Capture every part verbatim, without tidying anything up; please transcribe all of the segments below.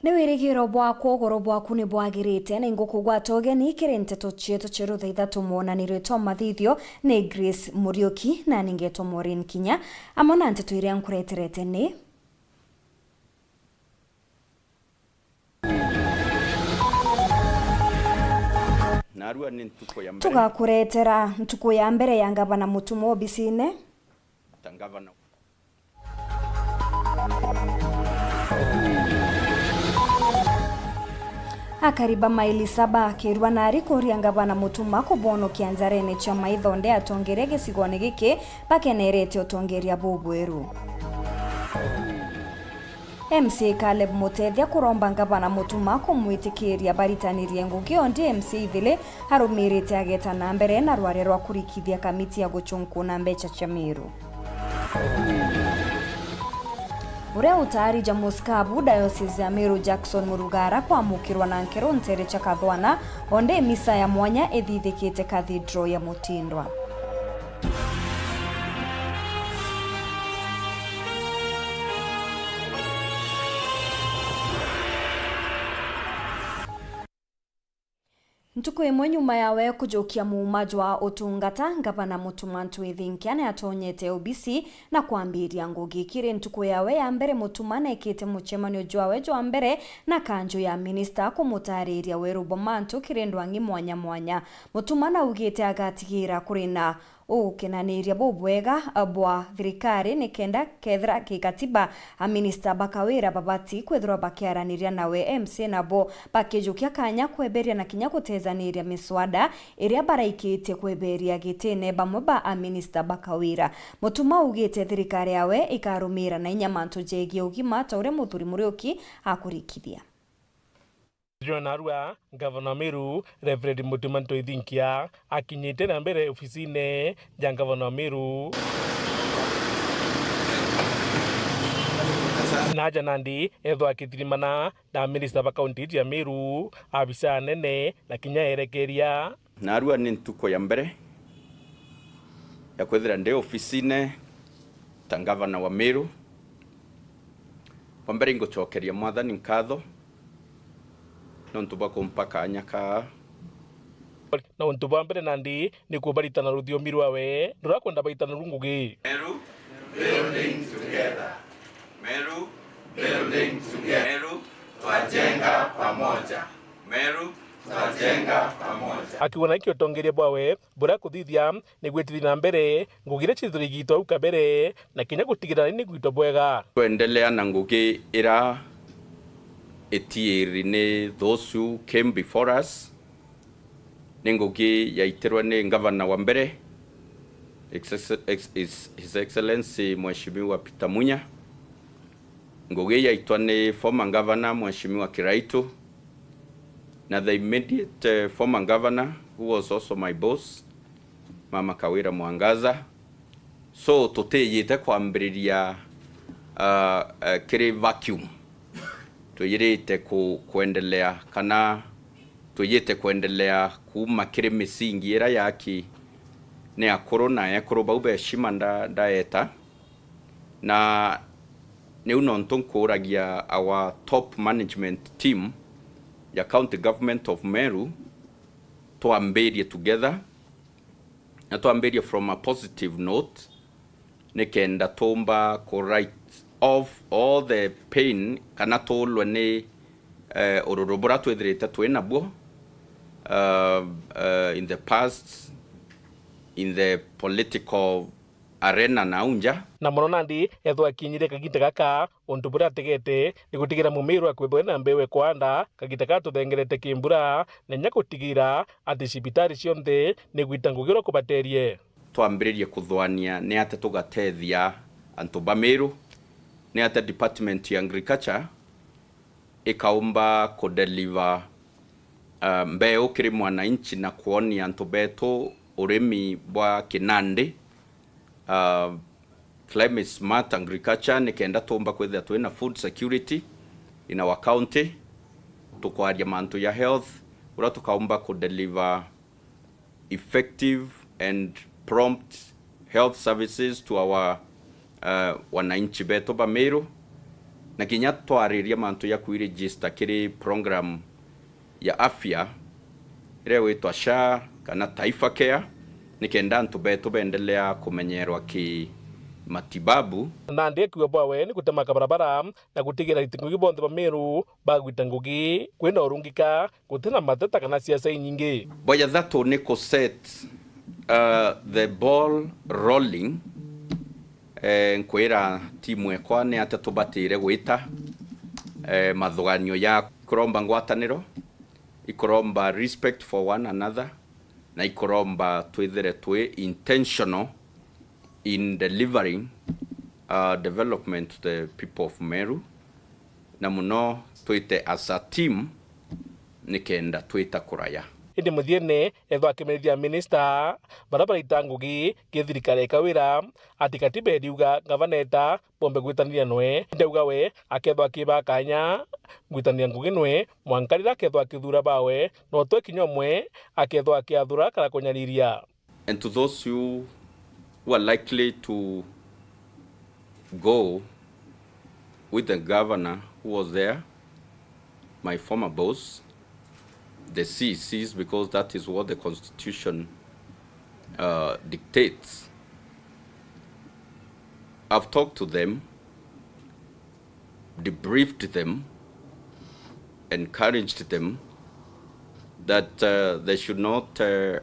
Ni wirigiro bwakwa ugoro bwaku ni bwagirite, na ingukugwata ugeni kiri nteto cietu cia rutha ithatu. Mwonanirio twa mathithio ni Grace Muriuki, na ningetwa Maureen Kinya. Amwe na nteto iria nkureterete ni: Narua ni ntuku ya mbere. Tugakuretera ntuku ya mbere ya ngavana Mutuma obisine. Ta ngavana. Akari ba maili saba bakirua nari kuria ngavana Mutuma kubonokia njarene cia maitho nde atongeria gicigone giki bakenerete utongeria bubweru. M C A Caleb Mutethia kuromba ngavana Mutuma kumwitikiria baritanirie ngugi, ondi M C A Ithili arumirite ageta na mbere na rwaria rwa kurikithia kamiti ya guchunkuna mbecha cia Meru. Uria utaari James Kabu, Diocese ya Meru, Jackson Murugara, kwamukirwa na nkero ntere cia Kathwana, ondi misa ya mwanya ithithikite Cathedral ya Mutindwa. Ntuku imwe nyuma yawe kujukia muuma jwa utungata, ngavana Mutuma Ntwithinkia ni atonyete obisi na kwambiria ngugi. Kiri ntuku yawe ya mbere, Mutuma neekite mucemanio jwawe jwa mbere na kanju ya minista kumutariria weru bwa mantu kiri ndwang'i mwanya mwanya. Mutuma naugite agatigira kuri na ugukenaniria bubwega bwa thirikari, ni kenda kethira kigatiba, aminista ba Kawira babati kwithirwa bakiaraniria nawe, M C A nabo bakijukia kanya kweberia na kinya gutethaniria miswada iria baraikitie kweberia gitine bamwe ba aminista ba Kawira. Mutuma augite thirikari yawe ikarumira na inya mantu jegie ugima, ta uria Muthuri Muriuki akurikithia. Jona narua, Ngavana wa Meru, Reverend Mutuma Ntwithinkia, akinyite na mbere ofisine ja Ngavana wa Meru. Na aja nandi, ethwa akithirimana na minista ba kaunti ya Meru, abisa anene, na kinya erekeria. Narua ni ntuku ya mbere ya kwithira ndi ofisine ta ngavana wa Meru. Wa mbere, ingucokeria Mwathani nkatho nontu bwa kumpa kanya kaa. Na untu bwa mbere nandi ni kubarita na ruthiomi rwawe, ndurakwenda baita naru ngugi. Meru building together. Meru building together. Meru twajenga pamoja. Meru twajenga pamoja. Akiuga na iki utongeria bwawe buria akuthithia ni gwitithia na mbere ngugi iria ciithirwe igitwa au kabere, na kinya gutigira ni gwitwa bwega. Kwendelea na ngugi ira itiiri ni those who came before us, ni ngugi yaitirwe ni ngavana wa mbere, Ex-, Ex-, His, His Excellency Mheshimiwa Peter Munya. Ngugi yaitwa ni former governor Mheshimiwa Kiraitu, na the immediate, eh, former governor who was also my boss, Mama Kawira Mwangaza. So, tutiyite kwambiriria, ah, eh, kiri vacuum. Twiyirite ku-, kwendelea, kana twiyite kwendelea kuuma kiri misingi ira yaki ni akuru na ekuru bau ba heshima nda-, ndaeta. Na niu nontu nkuuragia our top management team ya County Government of Meru, twambirie together, na twambirie from a positive note, nikenda tuumba ku write off all the pain, kana tuulwe ni, eh, ururu buria twithirite twi nabuo, uh, uh, in the past, in the political arena na au nja. Na mono nandi ethwa akinyire kagiita gaka, untu buria ategete ni gutigira mumiru akwithwa na mbeu ekwaanda kagiita kaa tuthengerete ki mbura, na inya gutigira ati cibitari cionthe ni gwita ngugi uria kubaterie. Twambiririe kuthwania ni atia tugatethia antu ba Meru, ni atia Department ya Agriculture ikaumba kudeliver, uh, mbeu kiri mwananchi na kwonia antu betu urimi bwa kinandi, uh, climate smart agriculture, nikenda tuumba kwithira twina food security in our county. Tukwaria mantu ya health, uria tukaumba kudeliver effective and prompt health services to our, uh, wananchi betu ba Meru. Na kinya twariria mantu ja kwi-register kiri program ya afya iria igwitwa SHA kana Taifa Care, nikenda antu betu beendelea kumenyerwa ki matibabu. Nandi akiuga bwawe ni gutema kabarabara na gutigira ariti ngugi bonthe ba Meru bagwita ngugi kwina urungika, gutina mateta kana siasa inyingi. Bwa jathatu ni ku set, uh, the ball rolling. Eh, nkwira timu ekwa ni atia tubatire gwita, eh, mathuganio ja ikuromba ngwataniro, ikuromba respect for one another, na ikuromba twithire twi intentional in delivering, uh, development to the people of Meru, na muno twite as a team nikenda twita kuraya. Indi muthiene ethwa akimenyithia minista baria baraita ngugi ki thirikari ya Kawira ati katiba iriuga ngavana eta bombe gwitaniria nwe. Indi auga we akethwa akiba kanya gwitaniria ngugi nwe mwanka riria akethwa akithura bawe, no twe kinya umwe akethwa akiathura kana kunyariria. And to those who, who are likely to go with the governor who was there, my former boss, the C E Cs, because that is what the constitution, uh, dictates. I've talked to them, debriefed them, encouraged them that, uh, they should not, uh,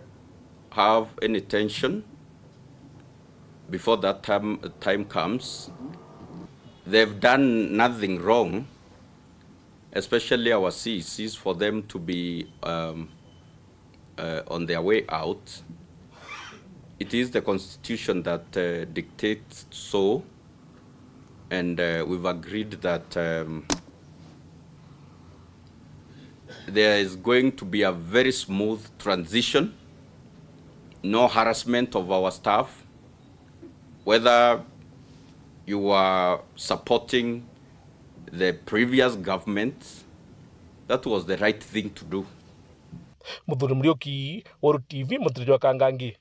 have any tension before that time, time comes. They've done nothing wrong, especially our C E Cs, for them to be, um, uh, on their way out. It is the constitution that, uh, dictates so, and, uh, we've agreed that, um, there is going to be a very smooth transition, no harassment of our staff, whether you are supporting the previous government, that was the right thing to do. Muthuri Muriuki, Weru T V, Mutiriri wa Kangangi.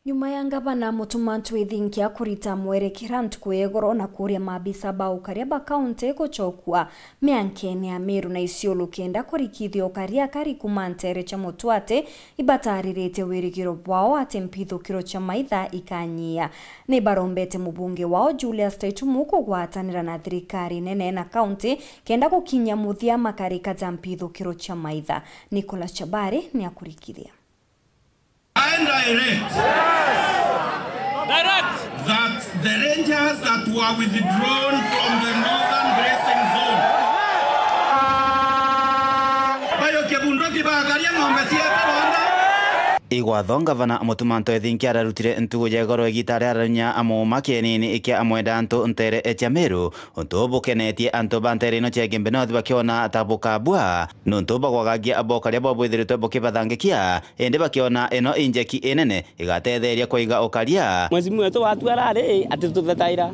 Nyuma ya ngavana Mutuma Ntwithinkia kurita mwerekera ntuku ya igoro na kuuria maabisa ba ukaria ba kaunti gucokua miankene ya Meru na Isiolo kenda kurikithia ukaria akari kuuma nteere cia Mutwate, ibataririte wirigiro bwao ati mpithukiro cia maitha ikanyia. Ni barombete mubunge wao Julius Taitumu kugwatanira na thirikari nene na kaunti kenda gukinyia muthia makarika ja mpithukiro cia maitha. Nicholas Chabari ni akurikithia. I direct Direct. that the rangers that were withdrawn from the northern grazing zone bayoke bunduki bakaria ng'ombe cietu bonthe. Igwatho ngavana Mutuma Ntwithinkia ararutire ntugu ya igoro igita ria ararenya amuma kienini kia amwenda antu nteere cia Meru. Untu bukenetie antu ba nteere ino cia Igembe North bakiona ta bukabua, nuntu bagwagagia bokaria bwao bwithiritwe bukibathangikia, indi bakiona ino injeki inene igatetheria kuiga ukaria. Mheshimiwa wetu watu arari ati tutetaira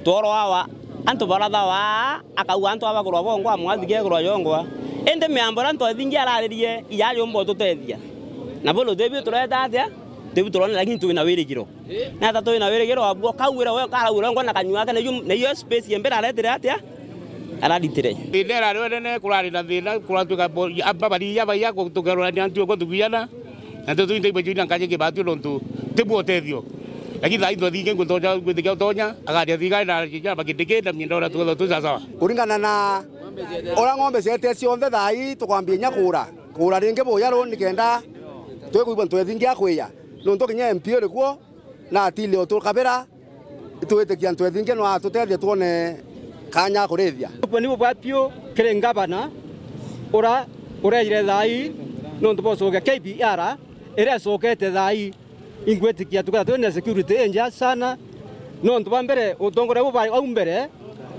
tworo awa antu barathawa akauga antu abagurwa bongwa mwathige gurwa yongwa, indi miambo ira Ntwithingia araririe iyayumba ututethia. Na bo ruthibi tureta atia? Tibu turona, lakini twina wirigiro. Na ta twina wirigiro, abu ukauira we, ukaraura ngwa na kanyua ake, na iyo, na iyo space ya mbere aretire atia? Araritire. Thina irari nene, kurari na thina, kuratuika bo-, amba bariya baiya, tukerorania ntuo kwa tugiana, na tu twinthe ibwe jwina nkaje kibatu nontu tibu utethio. Lakini thaa into thingi nkutonya, gwitikia utonya, agaria thigari na jija bakindikenda mienda ora tugetha tu sawa. Kuringana na ora ng'ombe ciete cionthe thaa ii, tukwambia inya kuura. Kuura ringi buya ruu nikenda twikwigua Ntwithingia akwiya. Nontu kinya M P uri kuo, na atile utukabira, itwitikia Ntwithingia no atutethie twone kanya ga kurithia. Ubwo ni bubwa biu kiri ngavana ura ureejire thaa ii, nontu bwa gucokia K B R iria icokete thaa ii. Ingwitikia tukethirwa twina security injega sana, nontu bwa mbere utongoria buba au mbere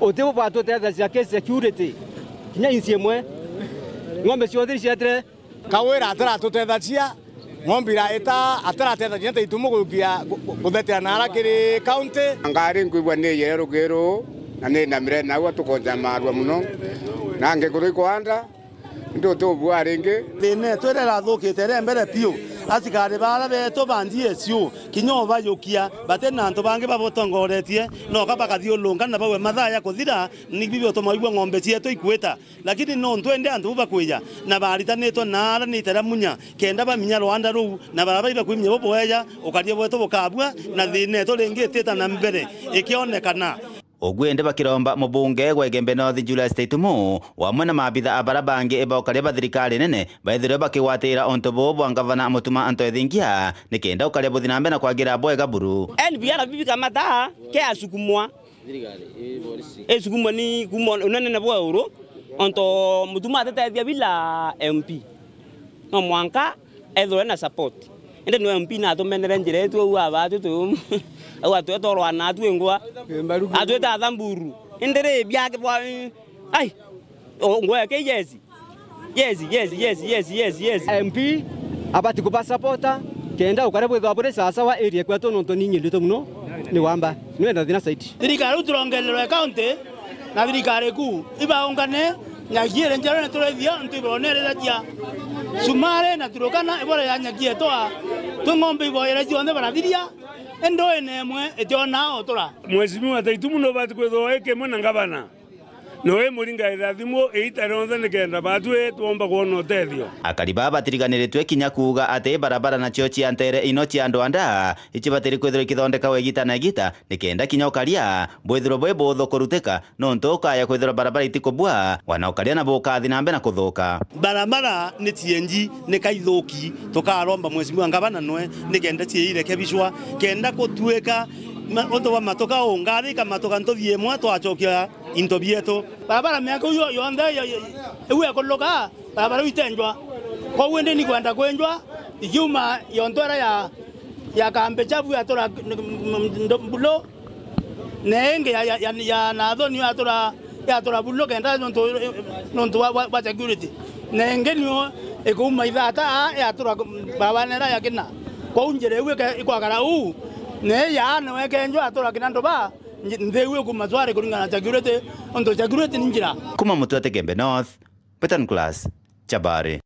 uti bubwatutethecia ki security. Kinya inci imwe ng'ombe cionthe icietire Kawira ataratutethecia, ng'ombe iraita ataratethecia ta itumu gukia gu-, gu-, guthetera nara kiri county. Ngari nkwigua ni yere rugiru na ni na mirena au tukonja marua muno. Na ngiguru ikwanda, ndu tubua ringi. Thina etu iria irathukite iri mbere piu. Asikari bara betu ba G S U kinya ubayukia, bati na antu bangi babatongoretie, noka bakathiurunka na baue mathaa ya kuthira, ni bibi utuma igua ng'ombe cietu ikwita. Lakini nontu indi antu bau bakwija na baritanitwe naara ni itera munya, kenda baminya rwanda ruu, na barabara ibakwiminya bubweja, ukaria bwetu bukabua, na thina yetu ringi itita na mbere ikionekana. Ugu indi bakiromba mubunge wa Igembe North Julius Taitumu, wamwe na maabitha a bara bangi ba ukaria ba thirikari nene, baithirwe bakigwatira untu buu bwa ngavana Mutuma Anto Ethingia, nikenda ukaria buthi na mbere na kwagira bwega buru. N P R bibi kamata ke asukumwa. Isukumwa ni kuma unenene bwa uru, onto Mutuma atetethia bila M P. No mwanka ethwe na support. Indi no M P natumenere njira yetu au aba atu tu, au atu etorwa na atu engwa. Atu eta thamburu. Indi ri biake bwa, ai, o, ngwa ke yes. Yes, yes, yes, yes, yes, yes. M P abati kuba supporter, kenda ukare bwithwa buri sawasawa area kwetu, nontu ni nyendete muno, ni wamba, ni wenda thina side. Thirikari iu turongererwe county na thirikari kuu ibaungane, nyaki iri njerone turithia, ntu ibonereragia sumari na turukana ibore ya nyaki etwa, tu ng'ombe iboyere cionthe barathiria, indi ina imwe itionaa utura. Mheshimiwa Taitumu nubati kwithwa ikimwe na ngavana. Noe muringa irathimo iita rionthe nikenda batwi twomba kwona utethio. Akari baa batiriganiritwe kinya kuuga ati barabara nacio cia ntere ino cia andu a nda icibatiri kwithirwa ikithondekagwa igita na igita, nikenda kinya ukaria bwithirwe bwi buuthu kurutika, nontu ukaya kwithirwa barabara itikubua, wana ukaria na bukathi na mbere na kuthuka. Barabara ni cienji, ni kaithuki, tukaromba Mheshimiwa Ngavana nwe nikenda ciirekebishwa, kenda gutuika ma-, untu bwa matuka ungathika matuka ntuthi imwe twacokia into bietu. Barabara miaka iyo yonthe yo, yo, iu ekuluka, barabara iu itenjwa. Kwou indi ni kwenda kwenjwa, ikiuma yonto iria ya, ya kambi chafu yatura n-, n-, n-, ndo-, mbulo, na ingi ya, ya, ya, ya nathoni yatura, yatura bulo kenda nontu, nontu wa, wa, wa security. Na ingi nio ikuuma ithata aa yatura barabara nera ya kina. Kwou njira iu ike-, ikwagara uu, na ii yaa niwe ikenjwa yatura kina nduba. Nji-, nthi iu ikuuma cwari kuringana na security, untu security ni njira. Kuma Mutwete Gembe North, Peter Nicholas, Chabari.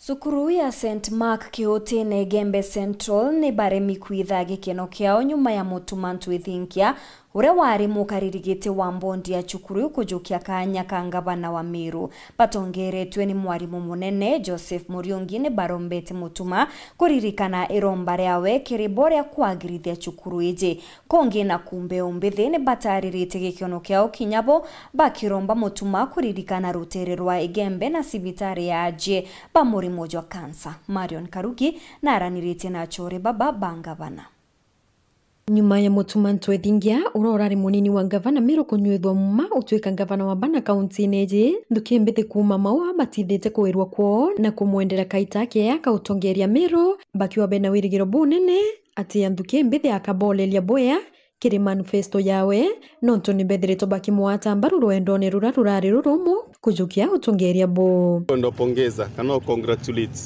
Cukuru ya Saint Mark Kiutine Gembe Central ni baremi kwitha gikeno kiao nyuma ya Mutuma Ntwithinkia, uria wari mukariri giti wa mbondi ya cukuru iu kujukia kanya ka ngavana wa Meru. Batongeretwe ni mwarimu munene Joseph Muriungi ni barombete Mutuma kuririkana iromba riawe kiri bo ria kwagirithia cukuru iji. Kungi na kumbe umbithi ni batariritie gikeno kiao kinya bo bakiromba Mutuma kuririkana rutere rwa Igembe na cibitari ya ajie ba murimo jwa kansa. Marion Karugi naraniritie na achore baba ba ngavana. Nyuma ya Mutuma Ntwethingia, uria urari munini wa ngavana Meru kunyuithwa muma utuika ngavana wa bana kaunti-ini iji, nthuki mbithi kuuma Maua batithite kuirwa kwoo na kumwendera kaita kea ka utongeria Meru, bakiuga bena wirigiro bunene ati nthuki mbithi akaboleria bwea kiri manifesto yawe, nontu ni bethiritwe bakimwata mbaru rwendone ruria rurari rurumu kujukia utongeria bo. Kwenda upongeza kana u congratulate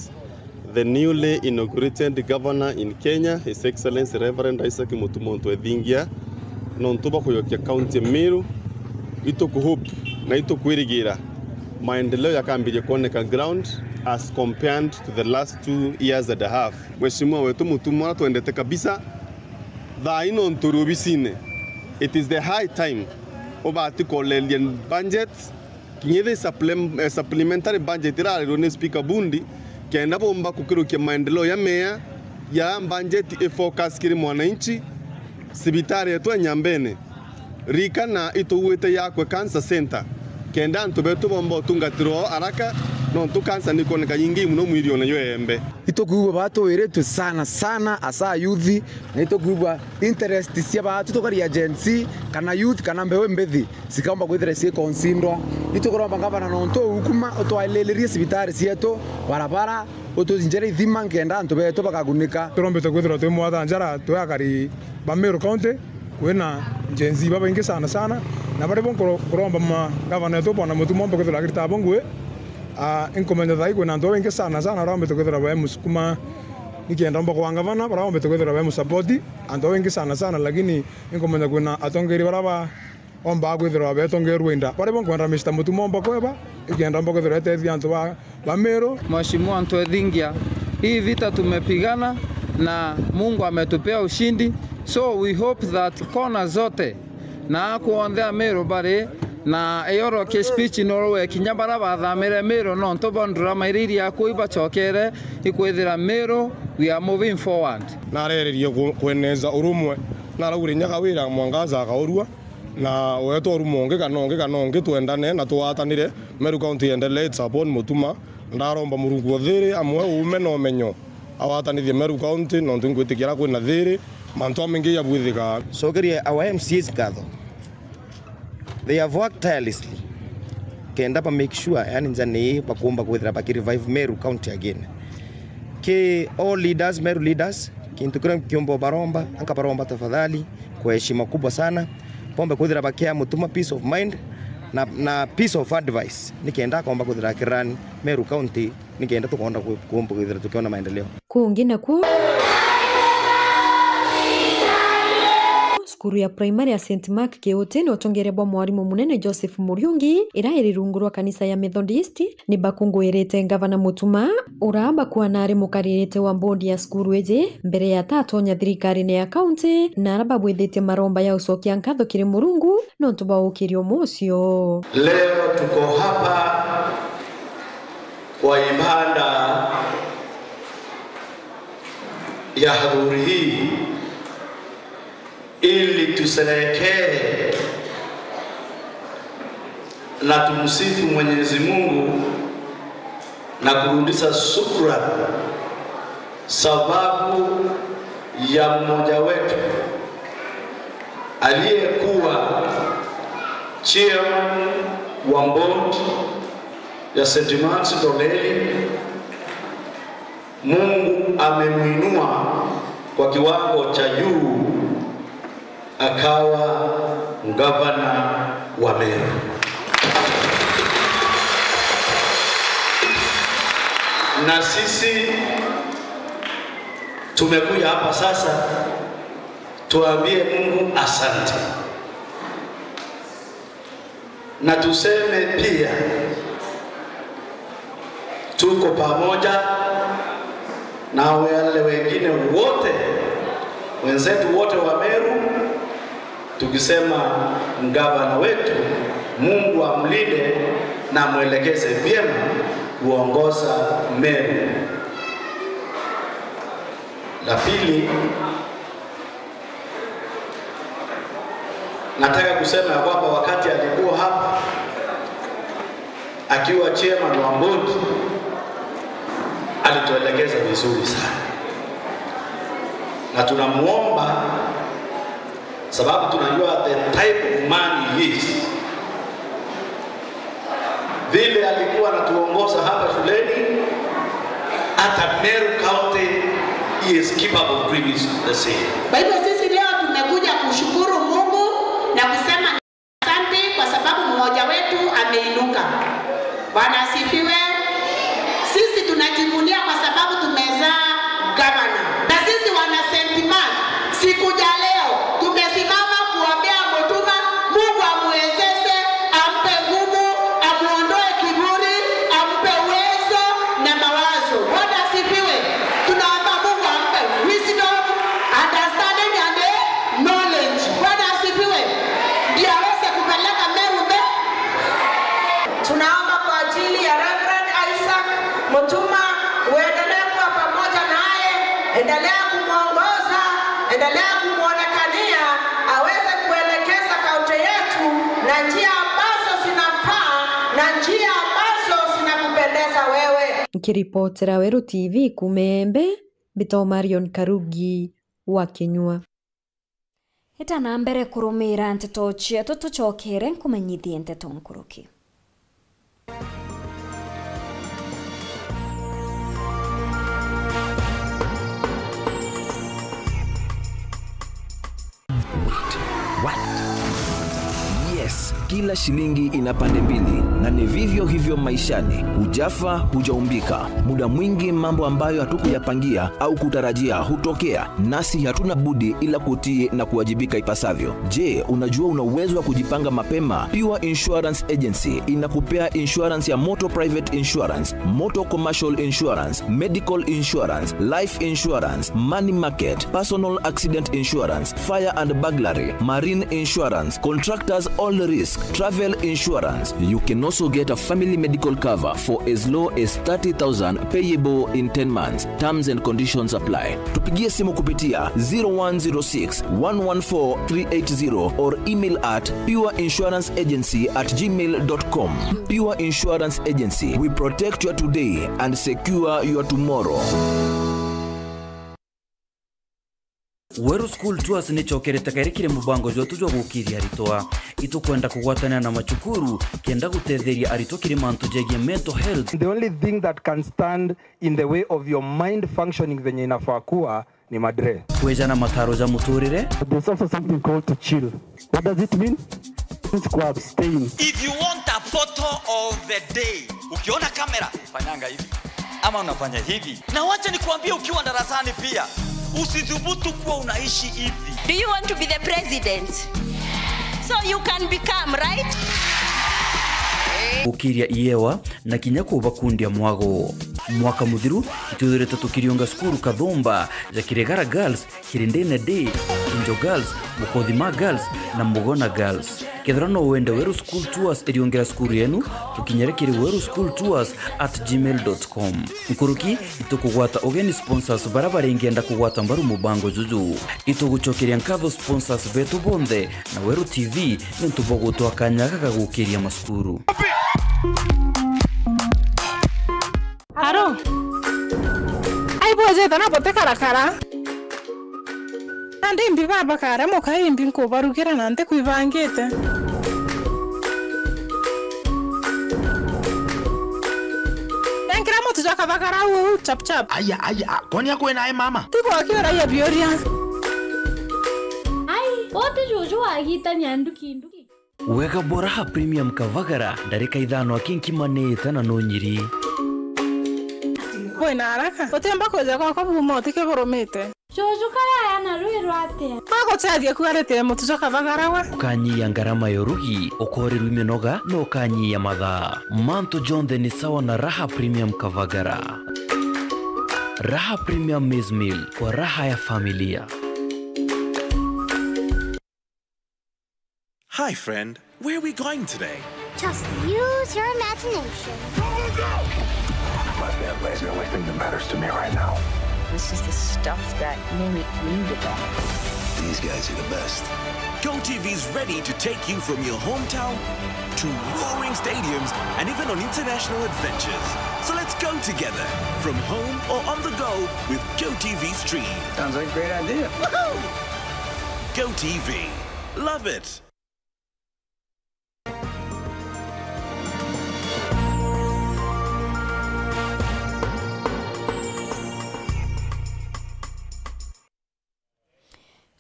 the newly inaugurated governor in Kenya, His Excellency Reverend Isaac Mutuma Ntwethingia, nontu bwa kuyokia county ya Meru. Itukuhope na itukwirigira maendeleo yakambiria kuoneka ground as compared to the last two years and a half. Mheshimiwa wetu Mutuma uria twendete kabisa, thaa ino nturi obisine, it is the high time ubati koleria budget, kinya ithi supplem-, eh, supplementary budget irarirwe ni Speaker Bundi, kenda bumba kukirukia maendeleo ya mea ya budget i focus kiri mwananchi, cibitari yetu ya Nyambene. Ririkana ituguite yakwe cancer center, kenda antu betu bomba utungatirwa o haraka, nontu cancer nikwoneka nyingi muno mwirione yo embe. Itukwigua batuwiritwe sana sana, asa youth, na itukwigua interest cia batu tukaria Gen Z, kana youth, kana mbeu mbithi, cikaumba kwithira ciikonsindwa. Itukuromba ngavana nontu ukuma utwaililirie cibitari cietu, barabara, utucinjire ithima nkenda antu betu bakagunika. Turombete kwithirwa twi mwata njara twi akari ba Meru County, kwina Gen Z babaingi sana sana, na bari bo nkuro-, nkuromba ma-, ngavana wetu Bwana Mutuma ombe kwithirwa akirita abo ngui. Ah, inkumenya thai kwina antu babaingi sana sana baria bombete kwithirwa bae musukuma, nikenda omba kwa ngavana, baria bombete kwithirwa bae musapoti, antu babaingi sana sana, lakini inkumenya kwina atongeria baria ba-, ombaa kwithirwa betongerwe inda. Baria bo nkwenda Mister Mutuma omba kweba, ikenda omba kwithirwa etethia antu ba, ba Meru. Mheshimiwa Ntwethingia, Hii vita tumepigana na Mungu ametupea ushindi. So we hope that kona zote na aku onthe Ameru bari na eyorokia speech norwe kinya bara bathamire Meru nontu bondura mairiri aku ibachokere ikwithira Meru, we are moving forward. Narererie ku-, kweneza urumwe, naraugire nyaga wira Mwangaza akaurua, na wetwa urumwe ungi kana ungi kana ungi, twendane na twatanire, Meru County endelee, it's upon Mutuma. Ndaromba Murungu uthiri amwe uume na umenyo awatanithie Meru County, nontu ngwitikia kwina thiri, mantu jamaingi jabwithika. Cokeria our M C As ngatho. They have worked tirelessly kenda ba make sure, yani, njani bakumba kwithira baki revive Meru County again. Ki all leaders, Meru leaders, kintu kiria nkiumba baromba, anka baromba tafadhali, kwa heshima kubwa sana, bombe kwithira bakia Mutuma peace of mind na, na peace of advice, nikenda akomba kwithira akirani Meru County, nikenda tukonda ku-, kumba kwithira tukiona maendeleo. Kungi naku, cukuru ya primary ya Saint Mark Kiuti ni utongeria bwa mwarimu munene Joseph Muriungi, ira iri rungu rwa kanisa ya Methodist, ni bakunguirite ngavana Mutuma, ura bakuana ari mukaririte wa board ya cukuru iji, mbere ya tatonya thirikarine ya county, na ara babwithitie maromba ya ucokia nkatho kiri Murungu nontu bwa ukiria umwe ucio. Leo tuko hapa kwa ibada ya hadhuri hii ili tusherehekee na tumsifu Mwenyezi Mungu na kurudisha shukrani sababu ya mmoja wetu aliyekuwa chairman wa board ya Saint Mark's Ndoleli, Mungu amemwinua kwa kiwango cha juu, akawa gavana wa Meru. Na sisi tumekuja hapa sasa tuambie Mungu asante. Na tuseme pia, tuko pamoja na wale wengine wote, wenzetu wote wa Meru, tukisema gavana wetu, Mungu amlinde na amwelekeze vyema kuongoza Meru. La pili, nataka kusema ya kwamba wakati alikuwa hapa akiwa chairman wa board, alituelekeza vizuri sana, na tunamuomba, sababu tunajua the type of man he is. Vile alikuwa anatuongoza hapa shuleni, hata Meru County, he is capable of doing this the same. Kwa hivyo sisi leo tumekuja kushukuru Mungu na kusema asante kwa sababu mmoja wetu ameinuka. Bwana asifiwe. Sisi tunajivunia kwa sababu tumezaa gavana. Na sisi wana Saint Mark, siku ya leo tumesimama kuombea Mutuma, Mungu amwezeshe, ampe nguvu, amuondoe kiburi, ampe uwezo na mawazo. Bwana asifiwe. Tunaomba Mungu ampe wisdom, understanding and knowledge. Bwana asifiwe. Ndio aweze kupeleka Meru mbele. Tunaomba kwa ajili ya Reverend Isaac Mutuma, uendelee kuwa pamoja naye, endelea kumwongoza, endelea kumwonekania, aweze kuelekeza kaunti yetu na njia ambazo zinafaa na njia ambazo zinakupendeza wewe. Nkiripotera Weru T V kuuma Embu, mbitagwa Marion Karugi wa Kinyua. Ita na mbere kurumiira nteto cietu, tucokere nkumenyithie nteto nkuruki. Wait, what? Yes, Kila shilingi ina pande mbili, na ni vivyo hivyo maishani. Hujafa, hujaumbika. Muda mwingi mambo ambayo hatukuyapangia au kutarajia hutokea, nasi hatuna budi ila kutii na kuwajibika ipasavyo. Je, unajua una uwezo wa kujipanga mapema? Pure Insurance Agency inakupea insurance ya motor private insurance, motor commercial insurance, medical insurance, life insurance, money market, personal accident insurance, fire and burglary, marine insurance, contractors all risk, travel insurance. You can also get a family medical cover for as low as thirty thousand payable in ten months. Terms and conditions apply. Tupigie simu kupitia zero one zero six, one one four, three eight zero or email at pure insurance agency at gmail dot com. Pure Insurance Agency, we protect your today and secure your tomorrow. Weru School Tours nicokerete kairi kiri mubango jwetu jwa gukiria aritwa. Itukwenda kugwatanira na macukuru kenda gutetheria aritwa kiri mantu jegie mental health. The only thing that can stand in the way of your mind functioning venye inafaa kuwa ni madre. Kwejana mataro ja muturire. There's also something called to chill. What does it mean? Means ku abstain. If you want a photo of the day, ukiona kamera, fanyanga hivi. Ama unafanya hivi. Na wacha nikuambie, ukiwa darasani pia, usithubutu kuwa unaishi hivi. Do you want to be the president? So you can become, right? Gukiria iewa na kinya kubakundia mwago. Mwaka muthiru, itwithirite tukiriunga cukuru kathumba ja Kiregara Girls, Kirindene Day, Kinjo Girls, Mukothima Girls na Mugona Girls. Kethira no wende Weru School Tours iriungira cukuru yenu, tukinyire kiri weru school tours at gmail dot com. Nkuruki, itukugwata ugeni sponsors bara baringienda kugwata mbaru mubango juju. Itugucokeria nkatho sponsors betu bonthe na Weru T V niuntu bwa gutwa kanya gaka ga gukiria macukuru. Aro. Ai bwejete na bote karakara. Nandi imbi baba kare muka imbi nkubarugira na ntikwibangite. Enkira mutu jwa kathagara uu chap chap. Aya, aya, a, kwani akwena e mama? Tigo akiuragia biuria. Ai, bote juju wagitania nduki nduki. Wega bwa Raha Premium Kavagara, ndarika ithano aki nkimanite na nunyiri. Kwina haraka. Utiumba kwija gwakwa buma utike burumite. Juju karaya na rwi rwatia? Aguteethia kuarite mutu jwa kavagara we. Ukanyia ngarama ya urugi, ukorirwa iminoga, na ukanyia mathaa. Mantu jonthe ni sawa na Raha Premium Kavagara. Raha Premium Maize Meal, kwa raha ya familia. Hi, friend. Where are we going today? Just use your imagination. My family's the only thing that matters to me right now. This is the stuff that Mimi dreamed about. These guys are the best. GoTV's ready to take you from your hometown to roaring stadiums and even on international adventures. So let's go together, from home or on the go with GoTV Stream. Sounds like a great idea. Woohoo! GoTV. Love it.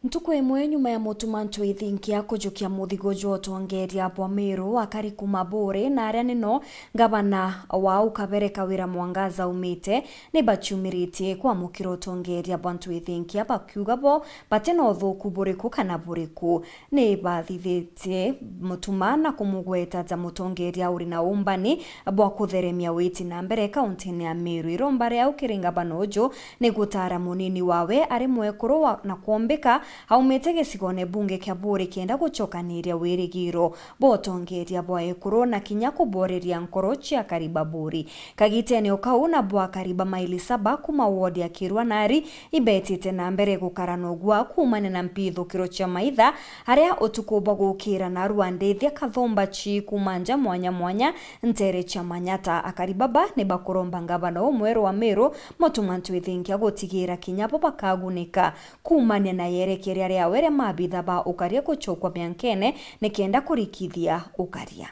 Ntuku imwe nyuma ya Mutuma Ntwithinkia kujukia muthigo jwa utongeria bwa Meru, akari kuma Buuri na aria nino ngavana wao Kabere Kawira Mwangaza aumite, ni baciumiritie kwamukira utongeria bwa Ntwithinkia, bakiuga bo bati na uthuku buriku kana buriku. Ni bathithitie Mutuma na kumugweta ta mutongeria uri na umbani bwa kutheremia witi na mbere kauntini ya Meru. Iromba riao kiri ngavana uju ni gutara munini wawe ari mwekuru wa, na kwombika aumite gicigone bunge kia Buuri kenda gucokaniria wirigiro bwa utongeria bwa ekuru na kinya kuboreria nkoro cia akari ba Buuri. Kagitene o kau, nabo akari ba maili saba kuma wodi ya Kirwa Nari ibetite na mbere gukara na ugua kuumania na mpithukiro cia maitha, aria utuku bwa gukira narua ndithia kathomba ci kuma nja mwanya mwanya ntere cia Manyata. Akari baba ni bakuromba ngavana umweru wa Meru, Mutuma Ntwithinkia, gutigira kinya bo bakagunika kuumania na yerekeria riawe ria mabitha ba ukaria gucokwa miankene nikenda kurikithia ukaria.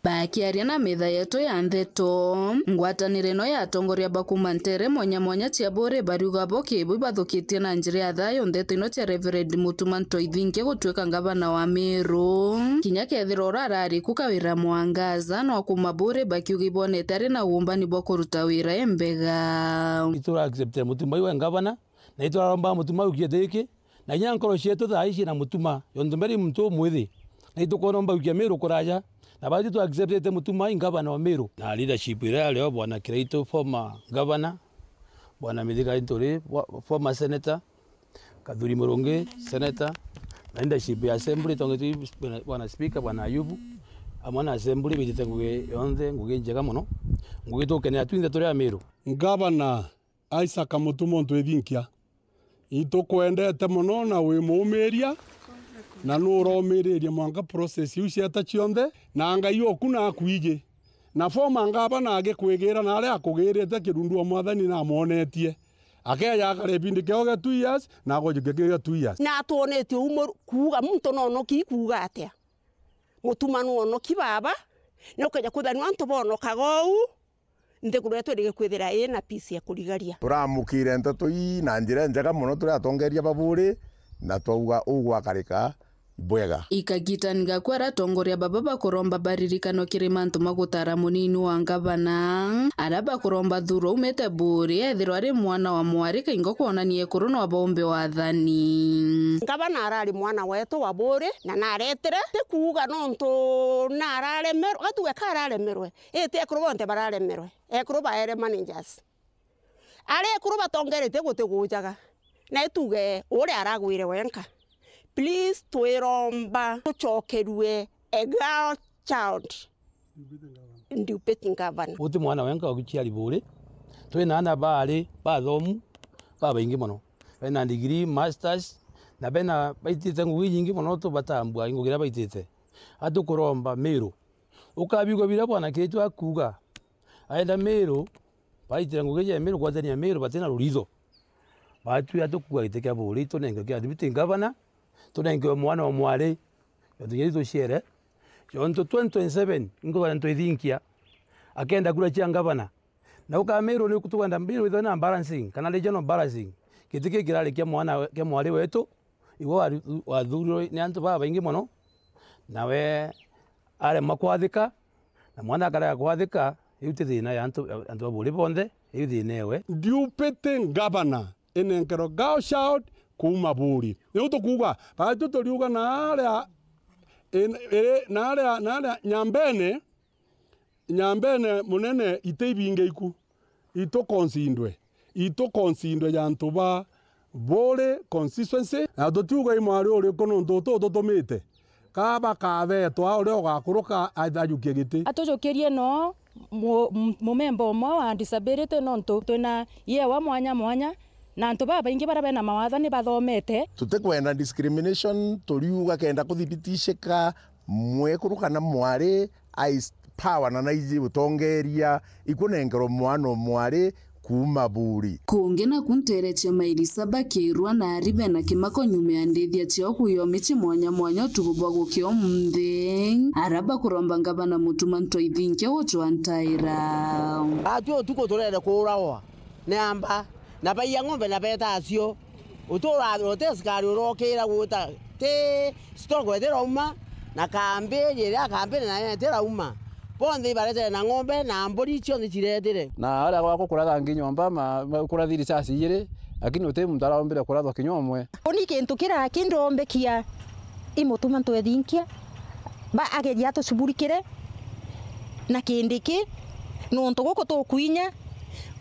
Bakiaria na metha yetu ya ndeto, ngwataniro ino ya atongoria ba kuuma nteere mwanya mwanya cia Buuri bariuga bo kibu ibathukitie na njira ya thayu ndeto ino cia Reverend Mutuma Ntoithinkia gutuika ngavana wa Meru. Kinya kethira uria arari ku Kawira Mwangaza no kuuma Buuri bakiuga ibonete ari na uumbani bwa kuruta wira imbega. Itura acceptire Mutuma iwe ngavana, na ituraromba Mutuma ukie tiki, na inya nkoro cietu thaa ici na Mutuma, yontu mbere muntu umwithi, na itukwona mbagukia Meru kuraja, na batu tu acceptete Mutuma i ngavana wa Meru. Na leadership iria yari o Bwana Kiraitu, former governor, Bwana Mithika Linturi, wa-, former senator, Kathuri Murungi, senator, na leadership ya assembly, tongetwe Bwana, Bwana Speaker, Bwana Ayubu, amwe na assembly, bitite ngugi yonthe, ngugi njega mono, ngugi tukenera twinthe turi a Meru. Ngavana Isaac Mutuma Ntoithinkia, itukwendete mono na wi muumiria, na nuromiriria mwanka process iu cieta cionthe, na Ngai oku na akwiji. Na former ngavana agikwigira na aria akugirite kirundu wa Mwathani na amwonetie. Akeja akare ibindi kiao gia two years, na agojukia kiu gia two years. Na atwonetie umo kuuga muntu noonoki kuuga atia? Mutuma nwonoki baba, ni ukeja kwithirwa niwe antu boonokaga uu, nthiguru yetu irigikwithira ii na peace ya kurigaria. Turamukire nteto ii na njira injega mono turi atongeria ba Buuri, na twauga ugwakarika bwega. Ikagitani gaku aria atongoria baba bakuromba baririkanwe kiri mantu ma gutara munini wa ngavana, aria bakuromba thurwa aumite Buuri, ethirwa ari mwana wa mwari kaingo kwonania ekuru no baumbe wathani. Ngavana arari mwana wetu wa Buuri, na naretire, ti kuuga nontu nararemerwe, gatuge ka araremerwe, iti ekuru bonthe bararemerwe, ekuru baere managers. Aria ekuru batongeretie gutigujaga, na ituge uria aragwire wenka. Please, twiromba tucokerue a girl child deputy governor. Guti mwana wenka wa guciari Buuri, twina aana baari bathomu babaingi mono, bena degree, masters, na bena baitite ngugi inyingi mono tubatambua ngugi iria baitite. Atukuromba Miru, ukabigua biria Bwana Kiraitu akuuga, aenda Miru, baitire ngugi ja Miru, gwatania Miru, batina ruritho. Batwira tukuuga giti kia Buuri, tunenkerwe kia deputy governor, tunenkerwe mwana wa mwari, yontu nyeri tuciere, yontu twenty twenty-seven, inkuga Ntoithinkia, akenda kura cia ngavana. Na uka Miru ni tukwenda Miru ithwe na balancing, kana regional balancing. Giti kii kirari kia mwana we-, kia mwari wetu, igwe waru-, wathurirwe ni antu babaingi mono, nawe aremwa kwathika, na mwana akarega kwathika, iu ti thina ya antu, antu ba Buuri bonthe, iu thina ewe. Deputy governor, inenkerwe girl child kuuma Buuri. Niu tukuuga, baitu turiuga naaria, in-, iri, naaria, naaria Nyambene, Nyambene munene iti ibinge iku, itukonsindwe, itukonsindwe ja antu ba Buuri constituency, na tutiuga i mwari uriku nontu utu ututumite, ka bakabetwa uria ugakuruka ajukie giti. Atujukirie no mu-, mu-, mumemba umwe wa disability nontu twina yewa mwanya mwanya, na antu babaingi baria bena mawatho ni bathomete. Tutikwenda discrimination, turiuga kenda kuthibitishika mwekuru kana mwari ai power na naiji utongeria, ikunenkerwa mwana o mwari kuuma Buuri. Kungi naku nteere cia mairi saba kirwa na ari bena kimako nyuma ya ndithia ciao kuyomi ci mwanya mwanya utuku bwa gukia umunthi. Ara bakuromba ngavana Mutuma Ntoithinkia gucwa ntaira. Ati utuku turere kuuragwa ni amba, na baiya ng'ombe na beta acio. Utura uti askari urokira gwita ti stock itirauma, na kambi iria kambi nayo itirauma. Bonthe ibaretire na ng'ombe na mburi cionthe ciretire. Na aria gwakwa kuraga ngi nyomba ma, ma kurathi risasi ijiri, lakini uti muntu araombire kurathwa kinya umwe. Uni kintu kiria kindombekia i Mutuma Ntoithinkia, ba ageria atucuburikire na kindi ki, nontu guku tukwinya,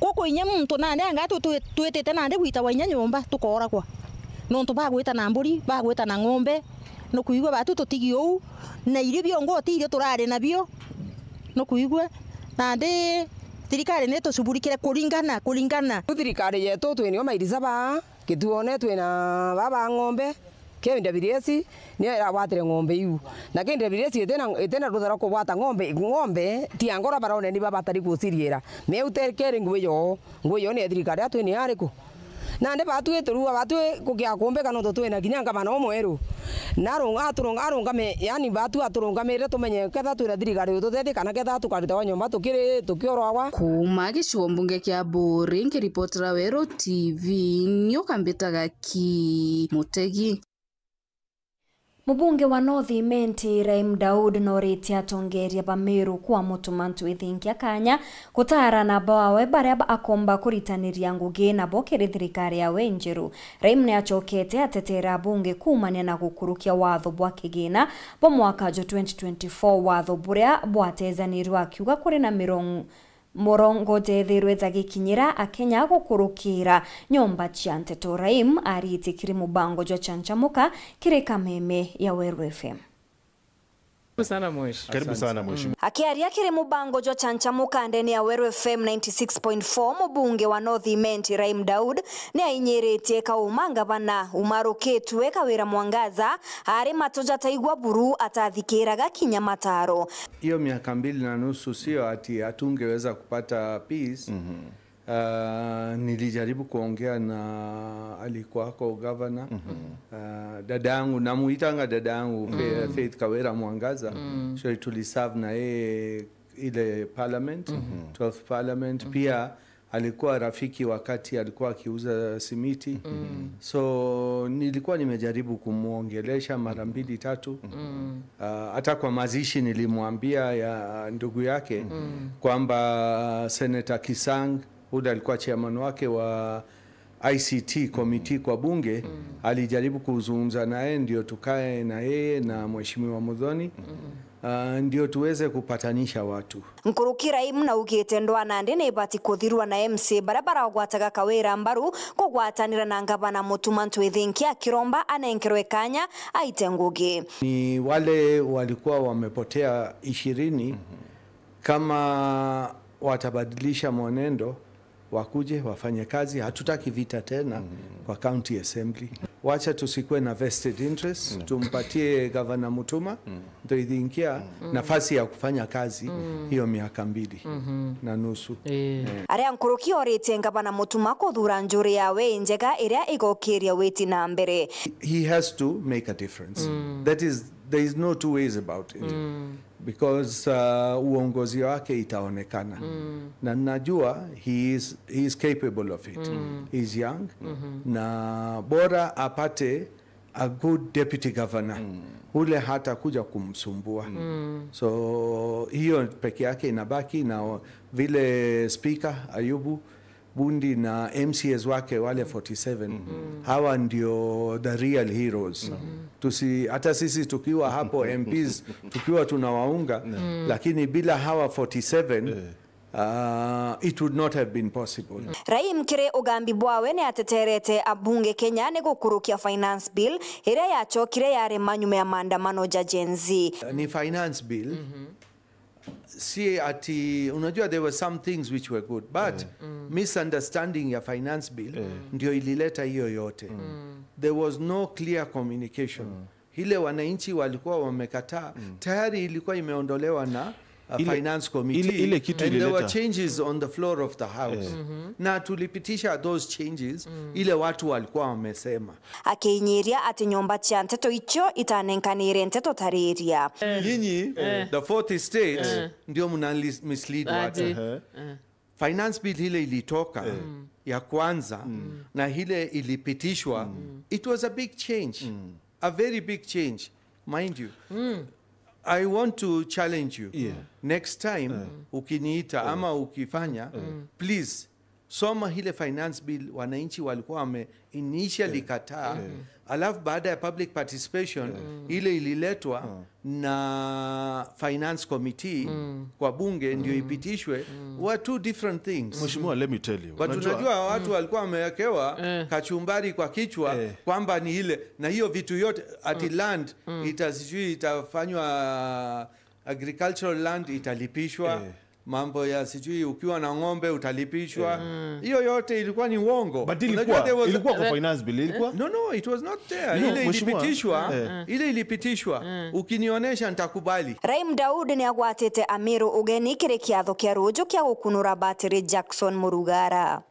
guku inya muntu nandi anga tu-, tu-, twitite nandi gwitagwa inya nyomba tukooragwa, nontu bagwita na mburi, bagwita na ng'ombe, nukwigua batu tutigi uu, na irio biongo ti irio turari nabio, nukwigua, nandi thirikari nitucuburikire kuringana, kuringana. Thirikari yetu twinio mairi saba, Kituone twina baba ng'ombe, K W S niyo iragwatire ng'ombe iu. Na K W S itina, itina rutha rwa kugwata ng'ombe, ng'ombe ti angora barone ni babatari guciriira. Meu tekeri ngui yo, ngui yo ni ya thirikari, atwi ni ariku? Nandi batwi turua batwi kukia kumbika nontu twina kinya ngavana umweru. Na arung-, aturung-, arungame, yani batwi aturungamire tumenye ketha twina thirikari ututethie kana ketha tukaritawa nyomba tukiri tukioragwa. Kuuma gicigo mbunge kia Buuri, nkiripotera Weru T V, nioka mbitaga Ki Mutegi. Mubunge wa North Imenti, Raim Daud, noritie atongeria ba Meru kwa mutuma ntwithinkia kanya gutaarana bawe baria ba-, akomba kuritaniria ngugi nabo kiri thirikari yawe njeru. Raim ni acokete atetera abunge kuumania na gukurukia watho bwa kigina bwa mwaka jwa twenty twenty-four, watho buria bwatezanirwe akiuga kuri na mirong-, murongo jethirwe jagikinyira Akenya gukurukira nyomba cia nteto. Raim aritie kiri mubango jwa Chanchamuka kiri kameme ya Weru F M. Karibu sana, mheshimiwa. Karibu sana, mheshimiwa. Akiaria kiri mubango jwa Chanchamuka ndene ya Weru F M ninety six point four, mubunge wa North Imenti Raim Daud ni ainyiritie kauma ngavana umarukitwe Kawira Mwangaza ari matu jataigua buru atathikiraga kinya mataro. Hiyo miaka mbili na nusu sio ati hatungeweza kupata peace. Ah, nilijaribu kuongea na alikuwako gavana. Ah, dada yangu, namuitanga dada yangu, Fa-, Faith Kawira Mwangaza. So tuliserve na yeye ile parliament, twelfth parliament. Pia alikuwa rafiki wakati alikuwa akiuza simiti. So nilikuwa nimejaribu kumwongelesha mara mbili tatu. Ah, hata kwa mazishi nilimwambia ya ndugu yake kwamba Senator Kisang, ule alikuwa chairman wake wa I C T committee kwa bunge, alijaribu kuzungumza naye ndio tukae na yeye na Mheshimiwa Muthoni, ah, ndio tuweze kupatanisha watu. Nkuruki Raim naugite ndwa nandi ni ibati kuthirwa na M C A baria baragwataga Kawira mbaru kugwatanira na ngavana Mutuma Ntwithinkia akiromba anenkerwe kanya aite ngugi. Ni wale walikuwa wamepotea ishirini, kama watabadilisha mwenendo, wakuje wafanye kazi. Hatutaki vita tena kwa county assembly. Wacha tusikuwe na vested interest, tumpatie gavana Mutuma Ntwithinkia nafasi ya kufanya kazi hiyo miaka mbili na nusu. Aria nkuruki oritie ngavana Mutuma kuthura njuri yawe injega iria igokiria witi na mbere. He has to make a difference. That is, there is no two ways about it. Because, uh, uongozi wake itaonekana. Na najua he is, he is capable of it. He is young. Na bora apate a good deputy governor. Ule hata kuja kumsumbua. So, hiyo peke yake inabaki na o-, vile speaker Ayubu Bundi na M C As wake wale forty seven, hawa ndio the real heroes. Tusi-, hata sisi tukiwa hapo M Ps, tukiwa tunawaunga, lakini bila hawa forty seven, uh, it would not have been possible. Raim kiri ugambi bwawe ni ateterete abunge Kenya ni gukurukia finance bill iria yachokire yari manyuma ya maandamano ja Gen Z. Ni finance bill, si ati, unajua, there were some things which were good, but misunderstanding ya finance bill ndio ilileta hiyo yote. There was no clear communication. Ile wananchi walikuwa wamekataa, tayari ilikuwa imeondolewa na, uh, finance committee, ile kitu and there were ilileta changes on the floor of the house. Na tulipitisha those changes ile watu walikuwa wamesema. Akiinyiria ati nyomba cia nteto icio itanenkanire nteto tariria. Nyinyi, the fourth estate, ndio mna lis-, mislead watu. Aje. Finance bill ile ilitoka ya kwanza na ile ilipitishwa, it was a big change. A very big change, mind you. I want to challenge you. Next time, ukiniita ama ukifanya, please, soma ile finance bill wananchi walikuwa wame initially kataa. Alafu baada ya public participation, ile ililetwa na finance committee kwa bunge ndio ipitishwe, were two different things. Mheshimiwa, let me tell you. But unajua, unajua watu walikuwa wamewekewa kachumbari kwa kichwa kwamba ni ile, na hiyo vitu yote ati land ita-, sijui itafanywa, agricultural land italipishwa. Mambo ya sijui ukiwa na ng'ombe utalipishwa. Hiyo yote ilikuwa ni uongo. But ilikuwa, there was ilikuwa kwa finance bill, ilikuwa? No, no, it was not there. No, ile mheshimiwa, ilipitishwa, ile ilipitishwa. Ukinionyesha nitakubali. Raim Daud ni agwatite Amiru ugeni kiri kiatho kia ruju kia gukunura batiri Jackson Murugara.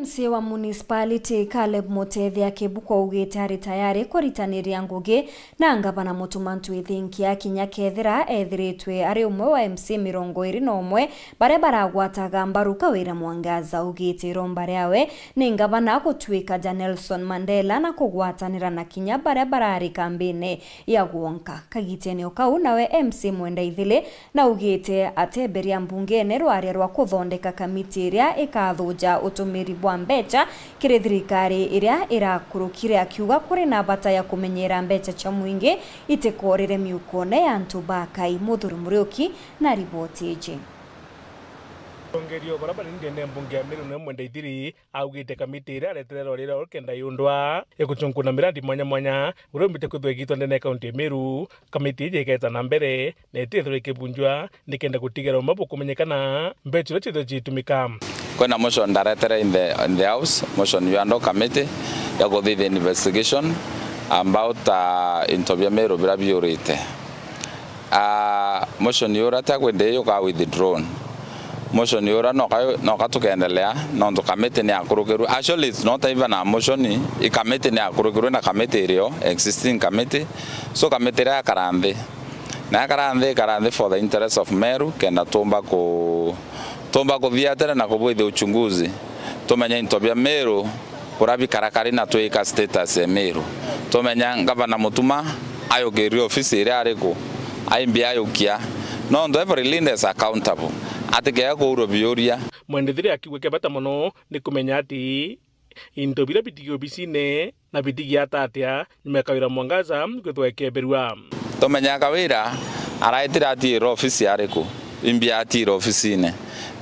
M C A wa municipality Caleb Mutethia Kibuko augite ari tayari kuritaniria ngugi na ngavana Mutuma M'Ethingia kinya kethira ethiritwe ari umwe wa M C A mirongo iri na umwe baria baragwataga mbaru Kawira Mwangaza. Augite iromba riawe ni ngavana gutuika ja Nelson Mandela na kugwatanira na kinya baria barari kambine ya gwonka. Kagitene o kau nawe M C A Mwenda Ithili naugite ateberia mbungene rwaria rwa kuthondeka kamiti iria ikathuja utumiri bwa mbeca kiri thirikari iria irakurukire, akiuga kuri na bata ya kumenyera mbeca cia mwingi itikorire miukone ya antu ba Kai. Muthuri Muriuki na riboti iji. Atongeria bara bari ndene mbunge ya Meru na Mwenda Ithili augite kamiti iria aretere rwaria rwao kenda yundwa iguchunkuna mirandi mwanya mwanya uria umbite kwithwa igitwa ndene ya kaunti ya Meru. Kamiti iji igeta na mbere na itithirwa ikibunjwa nikenda gutigira uma bukumenyekana mbeca iria cithirwa ciitumika. Kwina motion ndaretere in the, in the house, motion ya ndo committee ya kuthithia investigation about, uh, into bia Meru biria biurite. Ah, motion uria tia kwende yuka withdrawn. Motion uria noka, noka tukendelea, nontu kamiti ni akurukirwe. Actually, it's not even a motion, i kamiti ni akurukirwe na kamiti irio, existing committee. So kamiti iria yakara nthi. Na yakara nthi, ikara nthi for the interest of Meru, kenda tumba ku, tumba kuthiatira na kubwithia uchunguzi. Tumenye into bia Meru, kuria bikarakari na twika status ya Meru. Tumenya ngavana Mutuma ayukirire ofisi iria ariku, aimbi ayukia. Nontu every leader is accountable. Atikea kuurwa biuria. Mwenda Ithili akiuga kia bata mono ni kumenya ati into biria bitigi obisine na bitigi ata atia nyuma ya Kawira Mwangaza kwithwa ekeberua. Tumenya Kawira araitire atiire ofisi ariku, imbi atiire ofisine,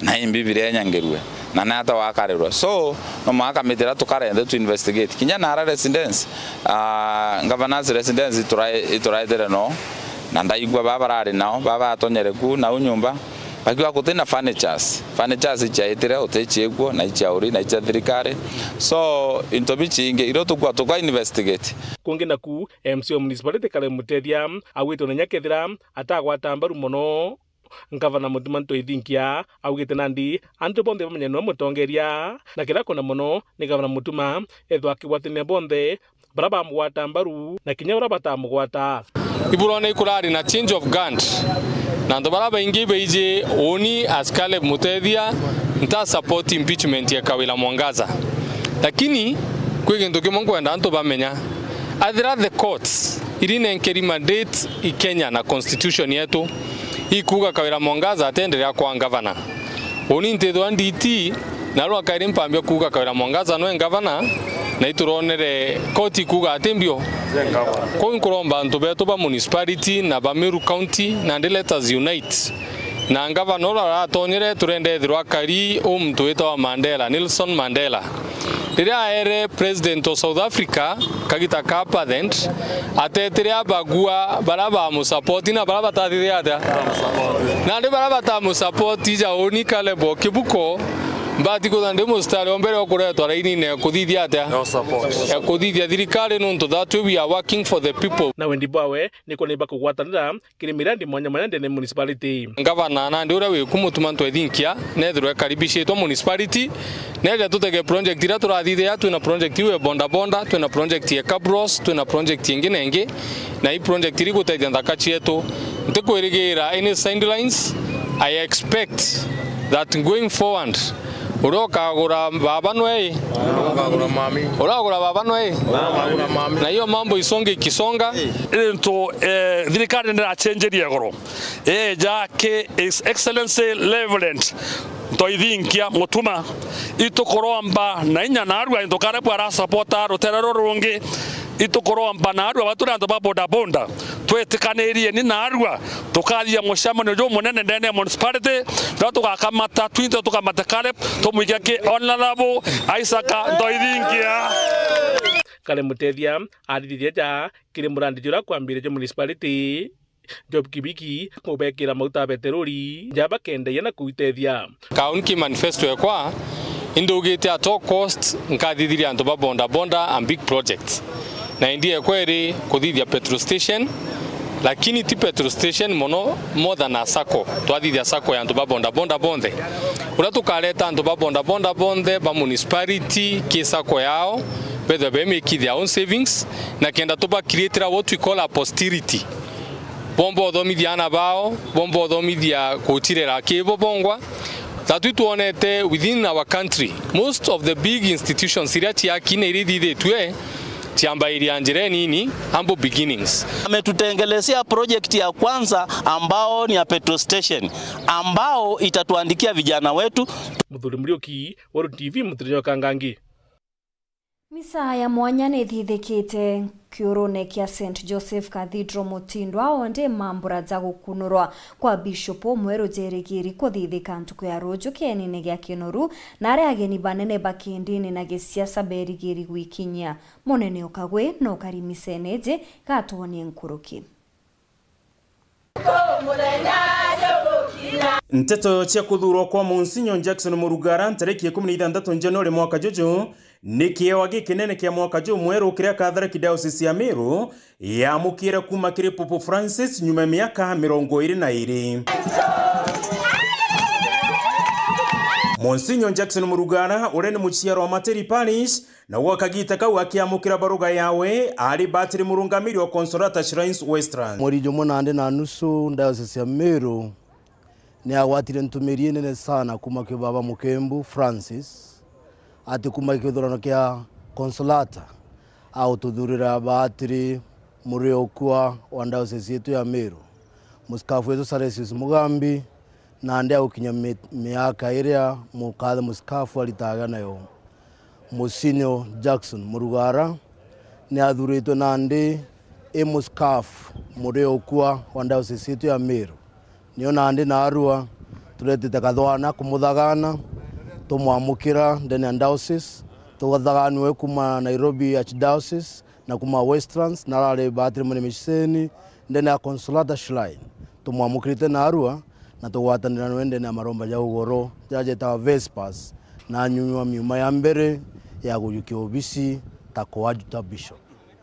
na imbi birenyangirue, na nata wakarirwe. So, no mwanka kamiti iria tukare nthi tu investigate. Kinya nara residence, ah, governor's residence iturae-, ituraetire no, na ndaigua baba barari nao, baba atonyere ku nau nyumba, bakiuga guti na furnitures. Furnitures iciaitire, uti ciikuo, na icia uri, na icia thirikari. So, into bichingi, irio tukua tuka investigate. Kungi naku, M C A wa municipality Caleb Mutethia augite ona inya kethira atagwata mbaru mono ngavana Mutuma M'Ethingia, augite nandi antu bonthe bamenye niwe mutongeria, na kiria akona mono ni gavana Mutuma ethwa akigwatania bonthe baria bamugwata mbaru na kinya baria batamugwata. Iburone ikurari na change of guard, na antu baria baingi baiji uni as Caleb Mutethia nta support impeachment ya Kawira Mwangaza. Lakini kwi gintu kimwe nkwenda antu bamenya, athira the courts iri nenkeri mandate i Kenya na constitution yetu ikuuga Kawira Mwangaza atenderea kwa ngavana. Uni ntithwa nditi, na rwa kairi mpambia kuuga Kawira Mwangaza nwe ngavana, na ituronere koti kuuga ati mbio. Kuu nkuromba antu betu ba municipality na ba Meru County, nandi let us unite. Na ngavana uria aratonyere turenda ethirwa akari u muntu witawa Mandela, Nelson Mandela. Riria aere president o South Africa, kagita ka apartheid, atetire abagua baria bamusapoti na baria batathithia atia. Nandi baria batamusapoti ja uni Caleb o Kibuko, mbati kwithwa ndi mustari o mbere o kuretwa rainine ya kuthithia atia. No support. Ya kuthithia thirikari nontu that way we are working for the people. Na wendi bwawe ni kwona bakugwatanira kiri mirandi mwanya mwanya ndene municipality. Ngavana nandi uria wiku Mutuma M'Ethingia, nethirwe ekaribishitwe municipality, neja tutege project iria turathithia, twina project iu ya boda boda, twina project ya cabros, twina project ingi na ingi, na i project iri gutethia nthaka cietu. Ntikwirigira any sidelines, I expect that going forward, uria ukagura baba nwe, uria ukagura baba nwe, na hiyo mambo isonge ikisonga. Into, eh, thirikari ndirachenjeria iguru. Eja ki His Excellency Reverend M'Ethingia Mutuma, itukuromba na inya narua into karia bwara supporta rutere ruru rungi, itukuromba narua baturi antu ba boda boda, twitikanirieni narua, tukathia mucemanio jumunene ndene ya municipality, na tugakamata twinthe tukamate Caleb, tumwikia ki Honorable Isaac M'Ethingia. Caleb Mutethia athithia ja kiri murandi juria kwambire jwa municipality, Job Kibiki, kubekira mauta ya beteroli, ja bakendeia na kuitethia. Kauni ki manifesto ekwa, indugite at all cost nkathithiria antu ba boda boda and big projects. Na indi ekwa iri kuthithia petrol station, Lakini ti petrol station mono, more than a sacco. Twathithia sacco ya antu ba bodaboda bonthe. Uria tukareta antu ba bodaboda bonthe ba municipality ki sacco yao, bethwe bemikithia their own savings, na kenda tuba create what we call a posterity. Bomba uthomithia ana bao, bomba uthomithia kuchirera kibo bongwa. That we tuonete within our country, most of the big institutions iria ciaki na iria ithithitue, ciambairia njira nini, humble beginnings. Ametutengelezea project ya kwanza ambao ni ya petrol station, ambao itatuandikia vijana wetu. Muthuri Muriuki, Weru T V, Muthuri Nyoka Ngangi. Misa ya mwanya nithithikite kiurune kia Saint Joseph Cathedral Mutindwa, ondi mambura ja gukunurwa kwa Bishop umweru jerigiri kuthithika ntuku ya ruju kienine gia Kinoru, na aria ageni banene ba kindini na gisiasa berigiri gwikinyia. Munene ukagwi na ukari misene iji, gatwonie nkuruki. Nteto cia kuthuurwa kwa Monsinyo Jackson Murugara ntariki ikumi na ithanthatu Januari mwaka juju ni kiewa gikinene kia mwaka jumweru kiria Catholic Diocese ya Meru yaamukire kuuma kiri Pope Francis nyuma ya miaka mirongo iiri na iiri. Monsinyo Jackson Murugara, uria ni muciarwa wa Materi Parish, na gwa kagiita kau akiamukira baruga yawe, aari batiri murungamiri wa Consolata Shrines Westlands. Mweri jumwe na ndi na nusu, Diocese ya Meru ni agwatire ntumiri inene sana kuuma kwi Baba Mukembu Francis, ati kuuma kithurano kia Consolata, aututhurira batiri muriokua wa Diocese yetu ya Meru, Musikafu wetu Salesius Mugambi, nandi agukinya mi-, miaka iria mukathe Musikafu aritaga nayo. Musinyo Jackson Murugara ni athuritwe nandi i Musikafu muriokua wa Diocese yetu ya Meru. Nio nandi naarua turetete kathwana kumuthagana, tumwamukira ndene ya Diocese, tugathaganwe kuuma Nairobi Archdiocese, na kuuma Westlands, na arari batiri mune miceni ndene ya Consolata Shrine. Tumwamukirite naarua na tugwatanira nawe ndene ya maromba ja ugoro jaria jetawa Vespers, na anyunywa miuma ya mbere ya gujukia obisi ta coadjutor bishop.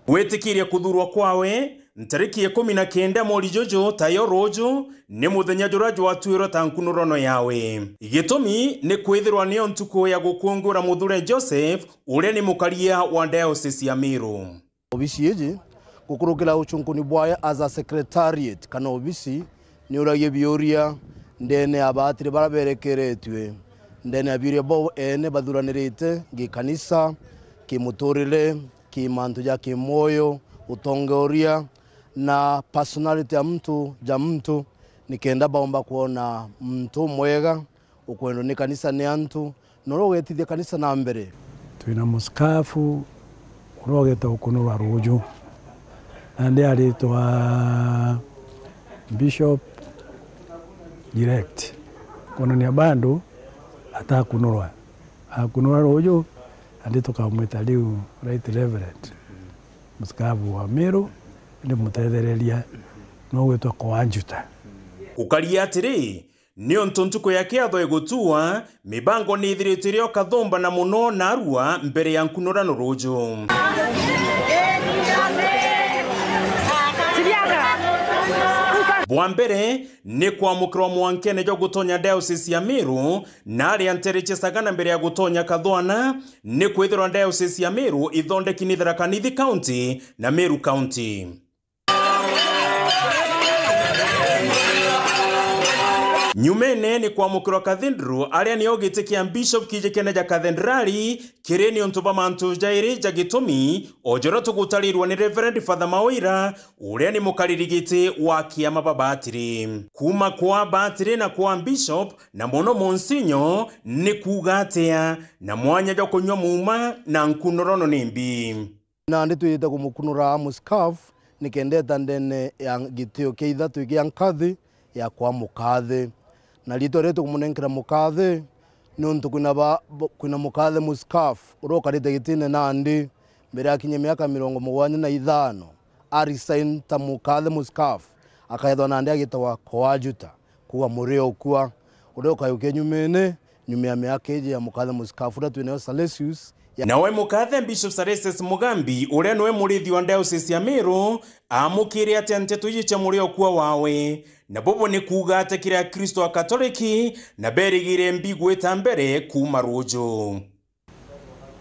Gwitikiria kuthuurwa kwawe ntariki ikumi na kenda mweri juju, tayo ruju, ni muthenya juria jwatuirwe ta nkunurano yawe. Gitumi ni kwithirwa niyo ntuku ya gukungura muthure Joseph, uria ni mukaria wa Diocese ya Meru. Obisi iji, gukurukira ucunkuni bwayo as a secretariat kana obisi, ni uragia biuria ndene ya batiri baria berekeretue, ndene ya biuria bau ene bathuranirite gikanisa, kimuturire, kimantu ja kimwoyo, utongoria, na personality ya muntu ja muntu, nikenda baumba kwona muntu umwega, ukwendwa ni kanisa ni antu, na uria ugetithia kanisa na mbere. Twina musikafu uria ugeta gukunurwa ruju, nandi aritwa Bishop direct, kwonania bandu atakunurwa. Akunurwa ruju, nandi tukamwita riu Right Reverend, musikafu wa Meru, ndi mutethereria, no gwitwa coadjutor. Gukaria atiri, niuntu ntuku ya kiatho igutua, mibango ni ithiritwe iri o kathumba na muno naarua mbere ya nkunurano ruju. Bwa mbere, ni kwamukirwa mwankene jwa gutonya Diocese ya Meru, na aria ntere cia Sagana mbere ya gutonya kathwana, ni kwithirwa Diocese ya Meru ithondeki ni Tharaka Nithi County na Meru County. Nyumene ni kwamukirwa Cathedral, aria nio giti kia Bishop kijikene ja Cathedrali, kiri niuntu bwa mantu jairi ja gitumi, o juria tugutarirwa ni Reverend Father Mawira, uria ni mukariri giti wa kiama ba batiri. Kuuma kwa batiri na kwa Bishop, na mono Monsinyo, ni kuuga atia, na mwanya jwa kunyua muuma na nkunurano nimbi? Nandi twithite kumukunura musikafu, nikenda eta ndene ya gitio kia ithatu kia nkathi ya kwa mukathe. Na riitwa riria tukumunenkera mukathe, niuntu kwina ba-, bo-, kwina mukathe musikafu, uria ukarite gitine nandi, mbere akinyia miaka mirongo mugwanja na ithano, arisign ta mukathe musikafu, akethwa nandi agitagwa coadjutor, kuuga muriokua, uria ukayukia nyumene, nyuma ya miaka iji ya mukathe musikafu uria twinayo Salesius, Nawe mukathe Bishop Celestus Mugambi, uria niwe murithi wa diocese ya Meru, aamukire atia nteto iji cia muriokua wawe? Na bubu ni kuuga atia kiri Akristo Akatoliki, na berigire mbi gwita mbere kuuma ruuju?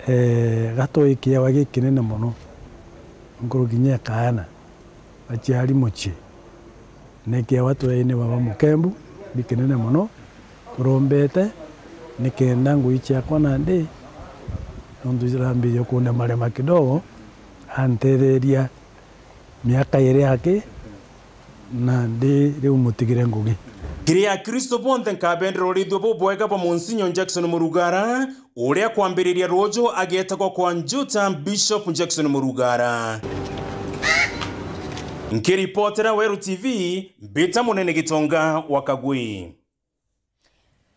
Eh, gatwe kiewa gikinene mono nkuruki kinya kaana gaciari mucii. Ni kiewa tweini baba Mukembu gikinene mono. Turombete nikenda ngugi ciakwa nandi, nontu irambirie kundemarema kidogo, antetheria miaka iri aki, na ndi riu mutigire ngugi. Kiri Akristo bonthe nkabendera urithio bubwega bwa Monsinyo Jackson Murugara, uria kwambiriria ruuju ageetagwa kwa Njuta Bishop Jackson Murugara. Nkiripotera Weru T V, mbita Munene Gitonga wa Kagwi.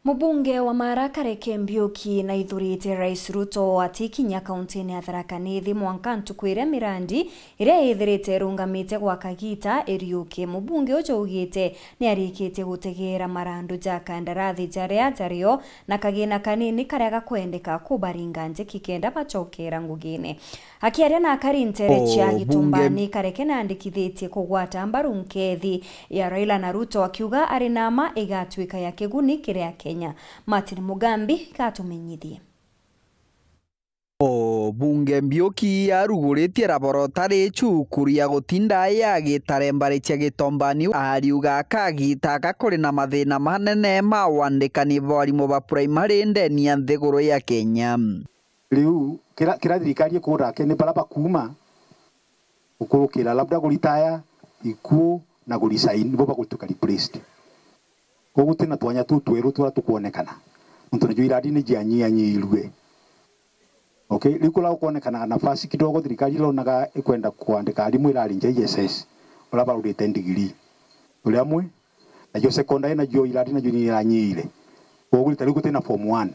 Mubunge wa Mara Kareke Mbiuki naithurite Rais Ruto atikinya kauntini ya Tharaka Nithi mwanka ntuku iria mirandi iria ithirite irungamite gwa kagiita iriuke. Mubunge uju augite niarikitie gutegeera marandu ja kandarathi jaria jario na kagina kanini karia gakwendeka kubaringa njiki kenda bacokera ngugine. Akiaria na akari nteere cia Gitumbani, Kareke naandikithitie kugwata mbaru nkethi ya Raila na Ruto, akiuga ari na mma igatuika ya kiguni kiri Akenya. Martin Mugambi gatumenyithie. O bunge Mbiuki aruguritie raborota riichu kuria gutinda ya gitare mbari cia Gitombani, ariuga kagita aka kuri na mathina manene ma wandikani bwa arimu ba primary ndeni ya nthiguru ya Kenya. Riu kira, kira thirikari ikurake ni bara bakuuma gukurukira labda guritaya, ikuu na gurisaini, nibo bagutuika replaced. Koguo gutina twanya tuu tweru turia tukwonekana, nontu najo iradi ni jianyianyirue. Okay, riu kuria gukwonekana nafasi kidogo, thirikari ironaga ikwenda kwandika arimu irari J S S, baria barurite ndigiri, turi amwe. Najo secondary najo iradi najo ni iranyire. Koguo rita riu gutina form one.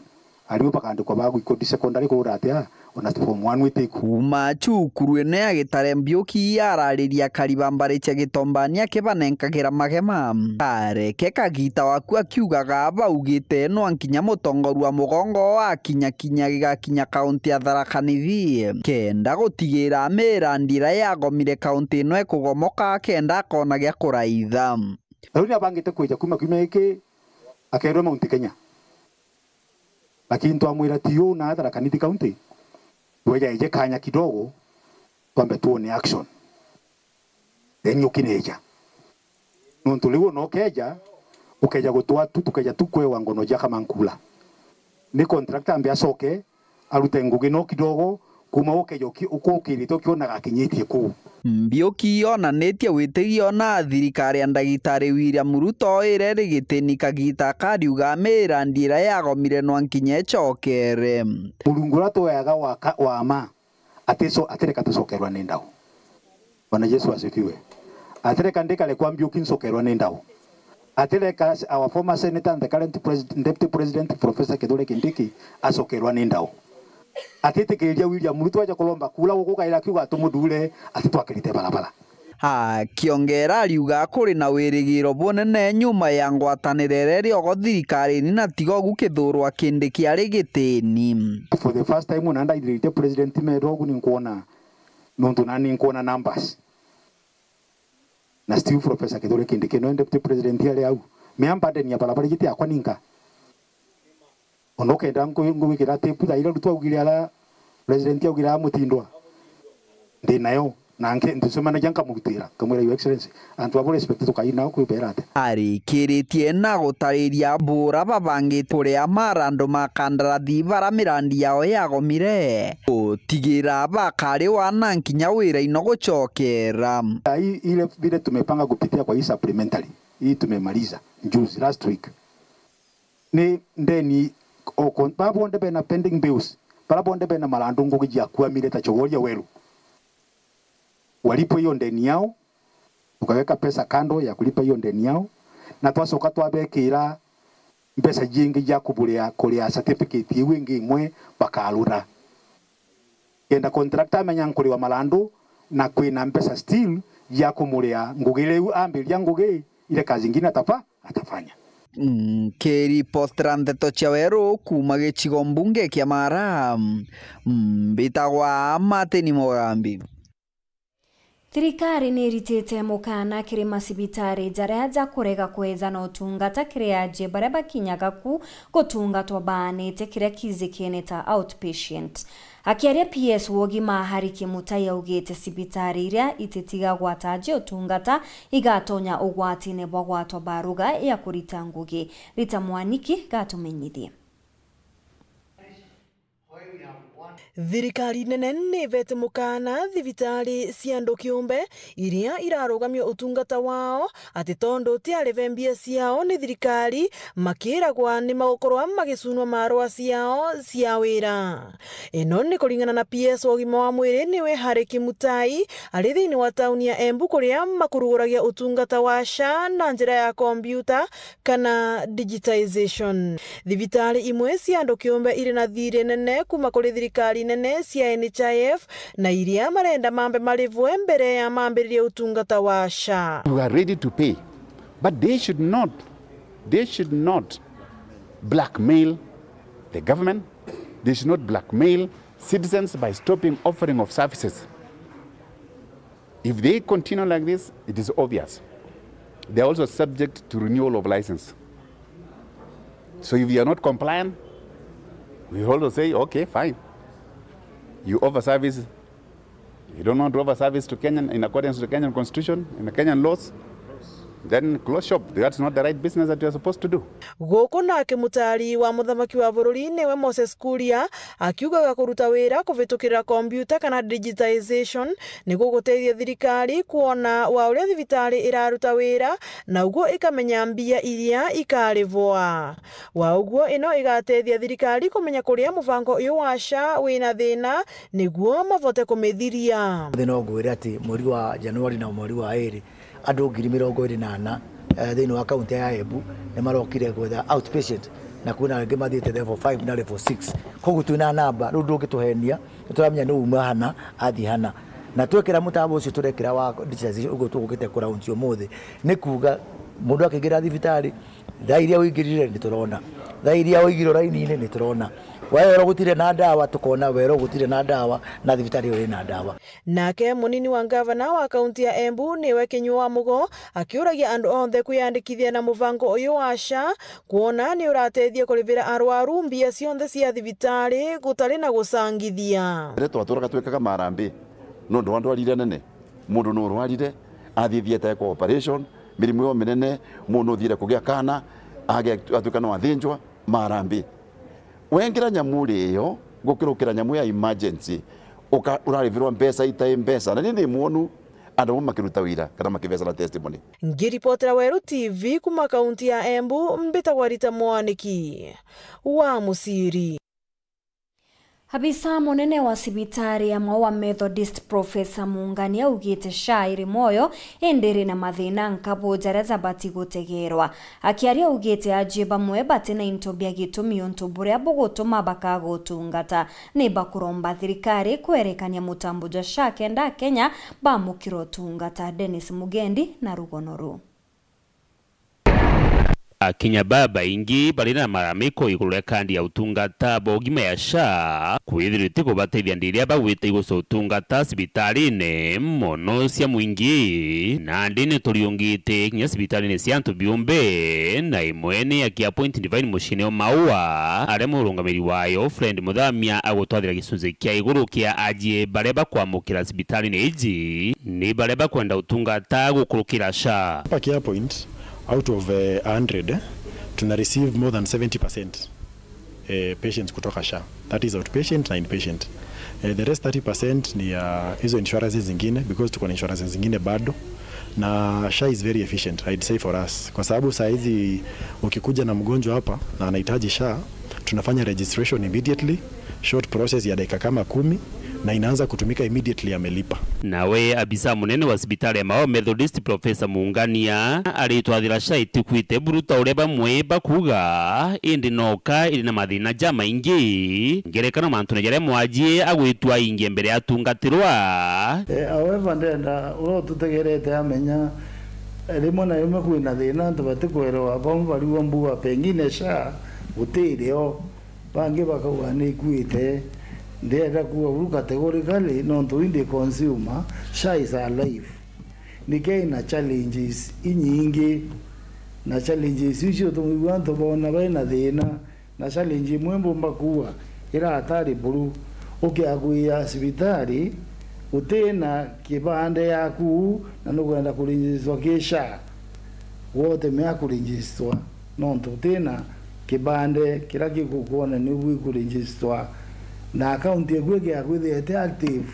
Arimu bakandikwa ba gwikodi secondary kuura atia, ona form one witiku. Kuuma cukuru ino ya Gitare Mbiuki arariria akari ba mbari cia Gitombani akibanenkagira magema. Kareke kagita waku akiugaga baugite no nkinya mutongoria wa mugongo wa kinya kinya gigakinya kaunti ya Tharaka Nithi. Kenda gutigira mirandi iria yagomire kaunti ino ikugomoka kenda akona gia kuraitha. Na riu ni abangite kwija kuuma kiumia giki akerwe Mount Kenya. Lakini twamwira ti uu na Tharaka Nithi County, tweja eje kanya kidogo, twambe tuone action. Then ukineja. Nontu riu ona ukeja, ukeja gutwa tu, tukeja tu kwewa ngono ja Kamankula. Ni contractor ambe acoke, arute ngugi no kidogo, kuuma ukeja uki-, ukukirite ukiona gakinyitie kuu. Mbiuki yonanitie witigia ona thirikari ya ndagitari William Ruto ire iri gitini kagita kariuga mirandi iria yagomire no nkinya icokere. Murungu uria tweaga wa ka-, wa ma, atico-, atireka tucokerwa ni ndau. Bwana Yesu asifiwe. Atireka ndikare kwa Mbiuki ncokerwa ni ndau. Atireka s-, our former senator and the current president, deputy president, Professor Kithure Kindiki, acokerwa ni ndau. Atitikiria William Ruto aja kuromba kura guku kaira akiuga atumuthure, ati twakirite barabara. Akiongera ariuga kuri na wirigiro bunene nyuma ya ngwataniro iria iriogo thirikarine na tiga ugu Kithure Kindiki ari gitini. For the first time, ona ndaithirite president mero ugu ni nkuona, nontu nani nkuona numbers. Na still Professor Kithure Kindiki no deputy president ari au. Mea burden ya barabara igiti yakwa ninka. Ona ukenda nku-, ngwikira tape thaa iria Ruto augire ara president augire amutindwa. Ndi nayo. Na nke-, ndicemanagia nkamurutira, nkamwira, "Your Excellency, antu abo respect tukai nao kwibera atia?" Arikiritie na gutariria bura babangite kuria marandu ma kandarathi bara mirandi yao yagomire. Gutigira bakariwa na nkinya wira ino gucokera. Hii ile vile tumepanga kupitia kwa hii supplementary, hii tumemaliza juzi, last week. Ni ndeni o kon-, bara bonthe bena pending bills, bara bonthe bena marandu ngugi jiakwamire ta Chogoria Weru. Walipwe hiyo ndeni yao, tukaweka pesa kando ya kulipa hiyo ndeni yao, na twacoka twabekira mbeca jingi ja kuburia kuria certificate iu ingi imwe bakarura. Kenda contractor amenya nkuriwa marandu na kwina mbeca still ya kumuria ngugi riu ambiria ngugi ile kazi ingine atafa-, atafanya. Nkiripotera nteto cia weru kuuma gicigo mbunge kia Mara, mbitagwa Martin Mugambi. Thirikari ni iritite mukana kiri macibitari jaria jakurega kweja na utungata kiri ajie baria bakinyaga ku gutungatwa baanite kiria kijikene ta outpatient. Akiaria P S wa ugima Harry Kimutai augite cibitari iria ititigagwa ta ajie utungata igatonya ugwatine bwa gwatwa baruga ya kurita ngugi. Rita Mwaniki gatumenyithie. Thirikari nene ni ivete mukana thibitari cia andu kiumbe iria irarugamia utungata wao, ati tondu utiari ve mbia ciao ni thirikari, makiragwa ni magukorwa magicunwa marua ciao cia wira. Ino ni kuringana na P S wa ugima wa mwiri, niwe Harry Kimutai, ari thiini wa tauni ya Embu, kuria makuruguragia utungata wa SHA na njira ya kombiuta kana digitization. Thibitari imwe cia andu kiumbe iri na thiri nene kuma kuri thirikari nene cia N H I F, na iria marenda mambe marivwe mbere ya mambiririe utungata wa SHA. We are ready to pay, but they should not, they should not blackmail the government. They should not blackmail citizens by stopping offering of services. If they continue like this, it is obvious they are also subject to renewal of license. So if you are not compliant, we also say, "Okay, fine. You offer service. You don't want to offer service to Kenyan in accordance to the Kenyan constitution, in the Kenyan laws, then close shop. That's not the right business that you are supposed to do." Guku nake mutari wa muthamaki wa bururi niwe Moses Kuria akiugaga kuruta wira kuvitukirira kombiuta kana digitization niguo guteithia thirikari kwona wa uria thibitari iraruta wira, na uguo ikamenya mbia iria ikarivwa. Wa uguo, ino igateethia thirikari kumenya kuria mubango uyu wa SHA wina thina, niguo mavote kumithiria. Thina no ngwire ati mweri wa Januari na mweri wa iri, andu ngiri mirongo iri na ana, eh, thiini wa kaunti ya Embu ni marokire gwetha outpatient, na kwina angi mathiite level five na level six. Koguo twina namba, riu ndungituhenia, ni turamenya ni uma hana, athii hana. Na twekira mutambo ucio turekira wa digitization uguo tugukite ku launch umuthi, ni kuuga mundu akingira thibitari, thaa iria uingirire ni turona, thaa iria uigirwe raini-ini ni turona, werwo gutire na ndawa, tukona werwo gutire na ndawa, na thibitari iyo ina ndawa. Nake munini wa ngavana wa kaunti ya Embu niwe Kinyua wa Mugo akiuragia andu onthe kwiyandikithia na mubango uyu wa SHA, kwona ni urateithia kurivira arwaru mbia cionthe cia thibitari gutari na gucangithia. Riria twaturaga twikaga marambi nontu wa ndwari iria nene, mundu ni urwarire, athithia atekwa operation, mirimu iyo minene, mundu ni uthiire kugia kana, age-, atuika no athinjwa, marambi. Wengira nyamu ri iyo, gukirukira nyamu ya emergency, uka-, urarivirwa mbeca itai mbeca. Na ni ndi mwonu, andu amwe makiruta wira kana makivecana testimony. Ngiripotera Weru T V kuma kaunti ya Embu, mbitagwa Rita Mwaniki wa Musiri. Abisa munene wa cibitari ya Maua Methodist, Professor Mungani, augite SHA iri mwoyo, indi iri na mathina nkabu jaria jabati gutegerwa. Akiaria augite ajie bamwe bati na into bia gitumi untu buria bugutuma bakaga utungata. Ni bakuromba thirikari kwerekania mutambo jwa SHA kenda Akenya bamukira utungata. Dennis Mugendi na rugono ruu. Akenya babaingi bari na malalamiko iguru ria kandi ya utungata bwa ugima ya SHA, kwithirwa itikubateithia ndiria bagwita iguca utungata cibitarine mono cia mwingi, nandi ni turiungite kinya cibitarine cia antu biumbe, na imwe ni ya Care Point Divine muciine o Maua, aria murungamiri wayo Fred Muthamia agutwathira gicunci kia iguru kia ajie baria bakwamukira cibitarine iji ni baria bakwenda utungata gukurukira SHA. Hapa Care Point, out of, eh, a hundred, eh, tuna receive more than seventy percent, eh, patients kutoka SHA. That is outpatient na inpatient. Eh, the rest thirty percent ni ya hizo insurances zingine, because tuko na insurances zingine bado. Na SHA is very efficient, I'd say, for us. Kwa sababu saa hizi ukikuja na mgonjwa hapa na anahitaji SHA, tunafanya registration immediately, short process ya dakika kama kumi, na inaanza kutumika immediately amelipa. Nawe abisa munene wa cibitari ya Maua Methodist, Professor Mungania, aritwathira SHA itikwite buru ta uria bamwe bakuga, indi noka iri na mathina jamaingi, ngerekano mantune jaria mwajie agwitwa aingie mbere atungatirwa. Eh, however, ndenda uria ututegerete amenya Rimwe na rimwe kwina thina, antu batikwerewa, bamwe bariuga mbuga pengine SHA gutiri o, bangi bakauga ni ikuite. Ndienda kuuga buru categorically, nontu indi consumer, SHA is alive. Nike ina challenges inyingi, na challenges icio tumiigua antu bona baina thina. Na challenge imwe mbumba kuuga ira hatari buru, ukiakwia cibitari utina kibande yaku na nukwenda kurinjistwa ki SHA, wotemea kurinjistwa nontu utina kibande kiria gikukwonania ubu ikurinjistwa, na akaunti eku ikiakwithia iti active.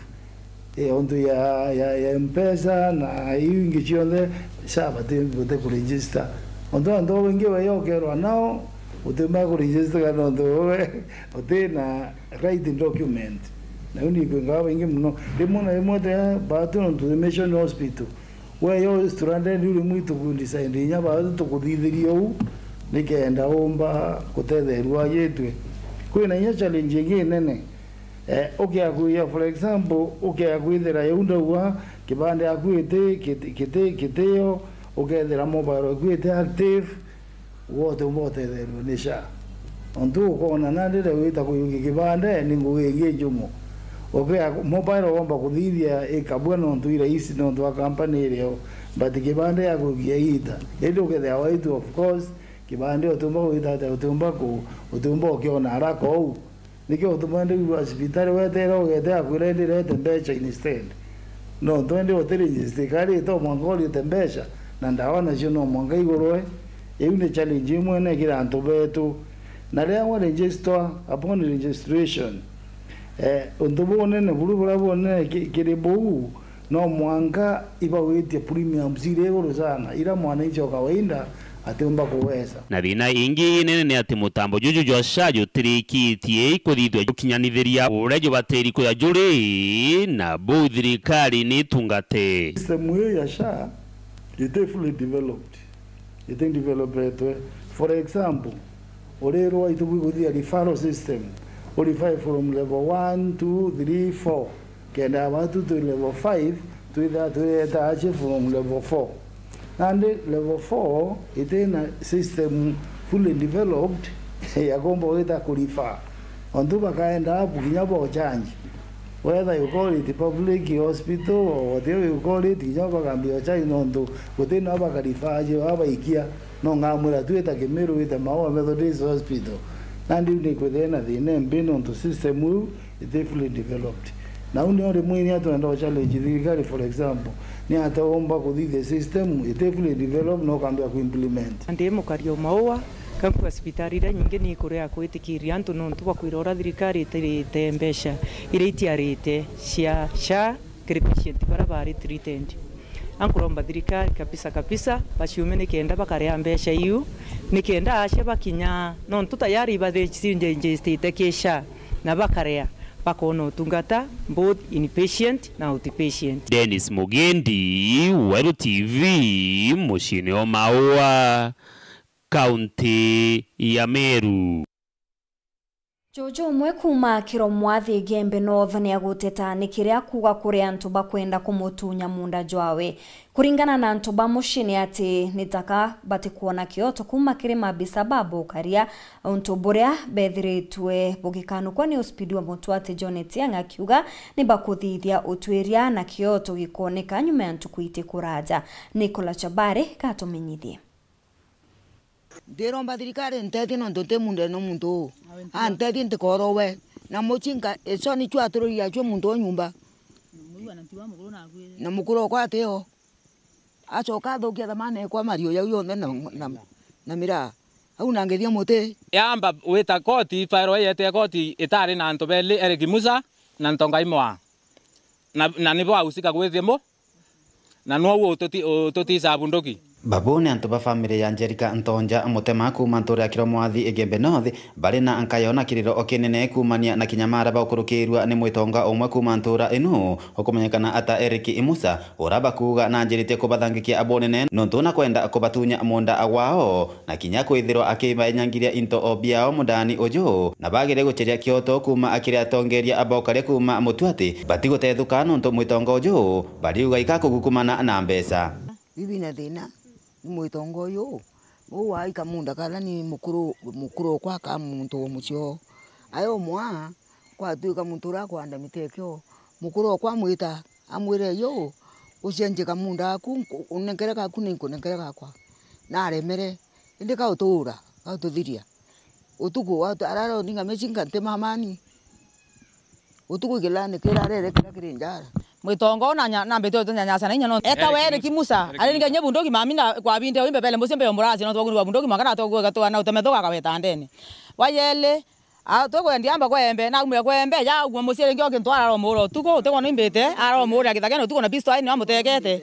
Eh, ontu ya, ya, ya Mpesa na iu ingi cionthe, SHA bati, bati kuregister. Ontu antu baingi bayokerwa nao, utimba kuregister kana ontu we utina right document. Na iu ni kwinga baingi muno. Rimwe na rimwe te batu nontu the Mission Hospital. We yo stranded, riu rimwe ituku decide inya batu tukuthithiria uu, nikenda umba kutetherua ajitwe. Kwina inya challenge ingi nene. Eh, ukiakwia, for example, ukiakwithira yau ndauga kibande yaku iti, kiti, kiti, kitio, ukethira mobile yaku iti active, wote umba utetherua ni SHA. Ontu ukona nandi riria wita kuyukia kibande ni ngugi ingi njumu. Ukia mobile womba kuthithia ikabua nontu i rahisi nontu wa company irio, but kibande ya kugia ita. Indi ukethira waitu, of course, kibande utiumba gwita atia, utiumba ku, utiumba ukiona haraka ou. Nikio utuma ndiigua cibitari wetere ugete akwira indi rete mbeca instead. No twende utiri thirikari ito mwanka urite mbeca, na ndawa nacio no mwanka igurwe. Iu ni challenge imwe nene kiri antu betu. Na riria wa register, upon registration, eh, untu bunene buru buria bunene ki-, kiri buu, no mwanka ibawitie premiums iri iguru sana, ira mwananchi wa kawaida atiumba kuweza. Na thina ingi inene ni ati mutambo juju jwa SHA jutirikitie kuthithua jukinyanithiria uria jubatiri kwithirwa juri, na buu thirikari ni itungate. System ii ya SHA iti fully developed, iti developetwe. For example, urirwa itubwi kuthia referral system, u refer from level one, two, three, four. Kenda batu twi level five, twitha twireta ache from level four. Nandi level four itina system fully developed ya komba gwita ku refer. Ontu bakaenda apu kinya bo change. Whether you call it public hospital or whatever you call it, kinya bakambia change nontu gutina bakarifa aje babaikia. No ngamwira twita Kimiru, wite Maua Methodist Hospital. Nandi iu ni kwithira na thina mbi nontu system iu iti fully developed. Na u nio rimwe inya twenda u challenge thirikari, for example, ni atia umba kuthithia system iti fully developed na ukambia ku implement. Ndi mukari o Maua, kankua cibitari iria nyingi ni ikuria kwitikiria antu nontu bwa kwira uria thirikari itirite mbeca iria itiarite cia SHA kiri patient baria bari treated. Ankuromba thirikari kabisa kabisa baciume nikenda bakaria mbeca iu, nikenda acia bakinya, nontu tayari ibathecitite ki SHA, na bakaria, bakona utungata both inpatient na outpatient. Dennis Mugendi, Weru T V, muciini o Maua, kaunti ya Meru. Juju umwe kuuma Kiromwathi Igembe North niaguteta ni kiria kuuga kuri antu bakwenda kumutunya munda jwawe. Kuringana na antu ba mucii ni ati ni taka batikwona kioto kuuma kiri mabisa ba bukaria, untu buria bethiritwe bugikanukwa ni uspidi wa mutwati John Etiang akiuga ni bakuthithia utwiria na kioto gikoneka nyuma ya ntuku iti kuraja. Nicola Chabari gatumenyithie. Ndiromba thirikari intethie nontu nti mundene muntu uu. Antethie ntikorowe. Na mucii nka-, ico nicio atururia acio muntu uu nyumba. Na mukuru okwa atio. Acoka athukia thamana ekwa mario jau yonthe na, na, na miraa. Au na ngithia muti. Yamba wita koti, fairo yete koti itari na antu beli, Eric Musa na Ntongai Mwaa. Na, na nibo ahusika gwithia mu. Na nwo u ututi-, ututisa bunduki. Babu ni antu ba family ya Angelica Ntonja Mutema kuuma ntura ya Kiromwathi Igembe North, bari na nkayo na kiriro o kinene kuumania na kinya mara baukurukirua ni mwitonga umwe kuuma ntura ino ukumenyekana ata Eric Imusa, ura bakuuga na anjiritie kubathangikia bunene nontu na kwenda kubatunya munda wao. Na kinya kwithirwa akibaenyangiria into o biao mundani uju, na bagire gucheria kioto kuuma akiri atongeria abokaria kuuma mutwati, batigutethuka nontu mwitonga uju bariuga ikakugukumana na mbeca. Bibi na thina, Mwitongo uyu, uu waika munda kala ni mukuru, mukuru okwa ka muntu wa mucio. Ayo mwa, kwatuika muntu uria akwanda miteke o, mukuru okwa amwita, amwire, "Yu, ucenjie kamunda aku, nku-, unenkere gaku ni nkunenkere gakwa." Na aremere, indi kautuura, gaututhiria. Utuku, watu-, arara uninga meci nka nti mamani. Utuku kila ni kira arere kira kiri njara. Mwitongo na nya-, na mbete utunyanyasa na inya no. Eta Eric we Eric Musa. Musa, Eric ari ninga Musa. Nye bunduki mami na kwa binde wimbe bele musi mbe omurasi no twagunirwa bunduki maka na twagu gatwa na uteme thuga kaweta ndene. Wa yele, a twegwendia amba kwa embe, na umwe kwa embe, ya umwe musi ringi okintwara ro muro tuku, utegwa no imbete, aro muro ya githagene utuku na pisto aini amutegete.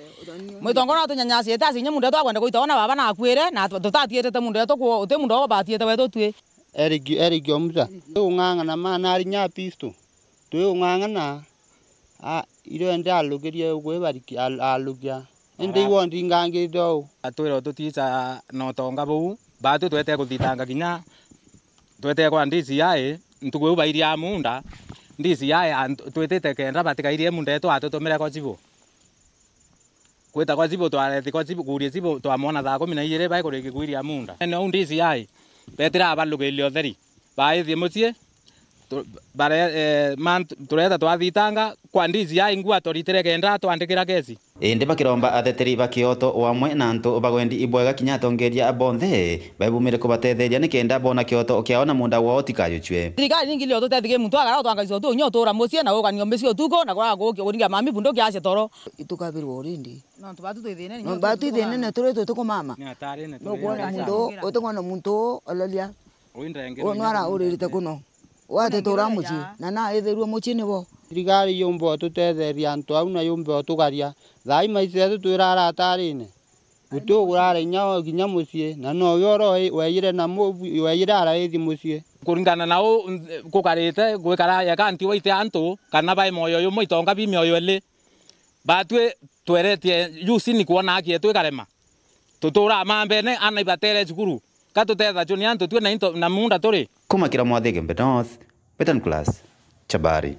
Mwitongo na utunyanyasa eta sinye mundu twakwenda kuita ona baba na akwire, na tutatietete mundu etu ku, uti mundu obatiete wetu twi. Eric, Eric Omusa. Twi ung'ang'ana ma nari nya pisto. Twi ung'ang'ana, a, irende alugirie ugwi bariki, al-, alugia. Indi Ara- iwo ndingangirite ou. Atwire ututiisa na utonga buu, baatu twete kuthitanga kinya, twete kwa D C I, ntuku iu bairia munda, D C I, antu, twitite kenda batikairie munda yetu atutumire kwa cibu. Gwita kwa cibu, twareti kwa cibu, kuuria cibu, twamwona thaa kumi na ijiri bai kuriki kwiria munda. Ene uu D C I, betira abalugirie utheri. Baithie mucii, tu-, bare-, eh, mantu, tureta twathitanga, kwa D C I ngua turitire kenda twandikira kesi. Indi bakiromba atheteri ba kioto o amwe na antu bagwendi ibwega kinya atongeria bonthe, baibumire kubatetheria nikenda bona kioto kiao na munda wao tikajucwe. Thirikari ningi lio tutethigie muntu agara utwangaisa utu unya utura mucii na uganio micii utuku na kwa guki kuringa mami bunduki acia toro. Itukabirwa already. Nontu batu twi thiinene, no batu twi thiinene turi tutikumama. Ni atari ni. Nukwona muntu, utikona muntu oloria. Uu nwara uririte kuno. Wate tura mucii, na na ithirwe mucii nibo. Thirikari yumbe ututetheria antu au na yumbe utugaria. Thaa ii maisha yetu twirara atarine. Guti ugurara inya kinya mucii, na no we oro weyire na mu-, weyire araithi mucii. Kuringana na u, kukarite, gwikara yeka nti waite antu, kana bai moyo yumwe, itonga bi mioyo ili. Batwi tweretie yusi ni kwona aki yetu ikarema. Tuturaa mambene, ana ibatere cukuru. Ka tutethacua ni antu twi na into na munda turi. Kuma Kiramothi Igembe North, Betan Class, Chabari.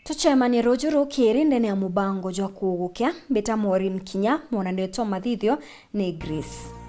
Tucemanie ruju rukiri ndene ya mubango jwa kugukia. Mbita Maureen Kinya, mwonanio twa mathithio ni Grace.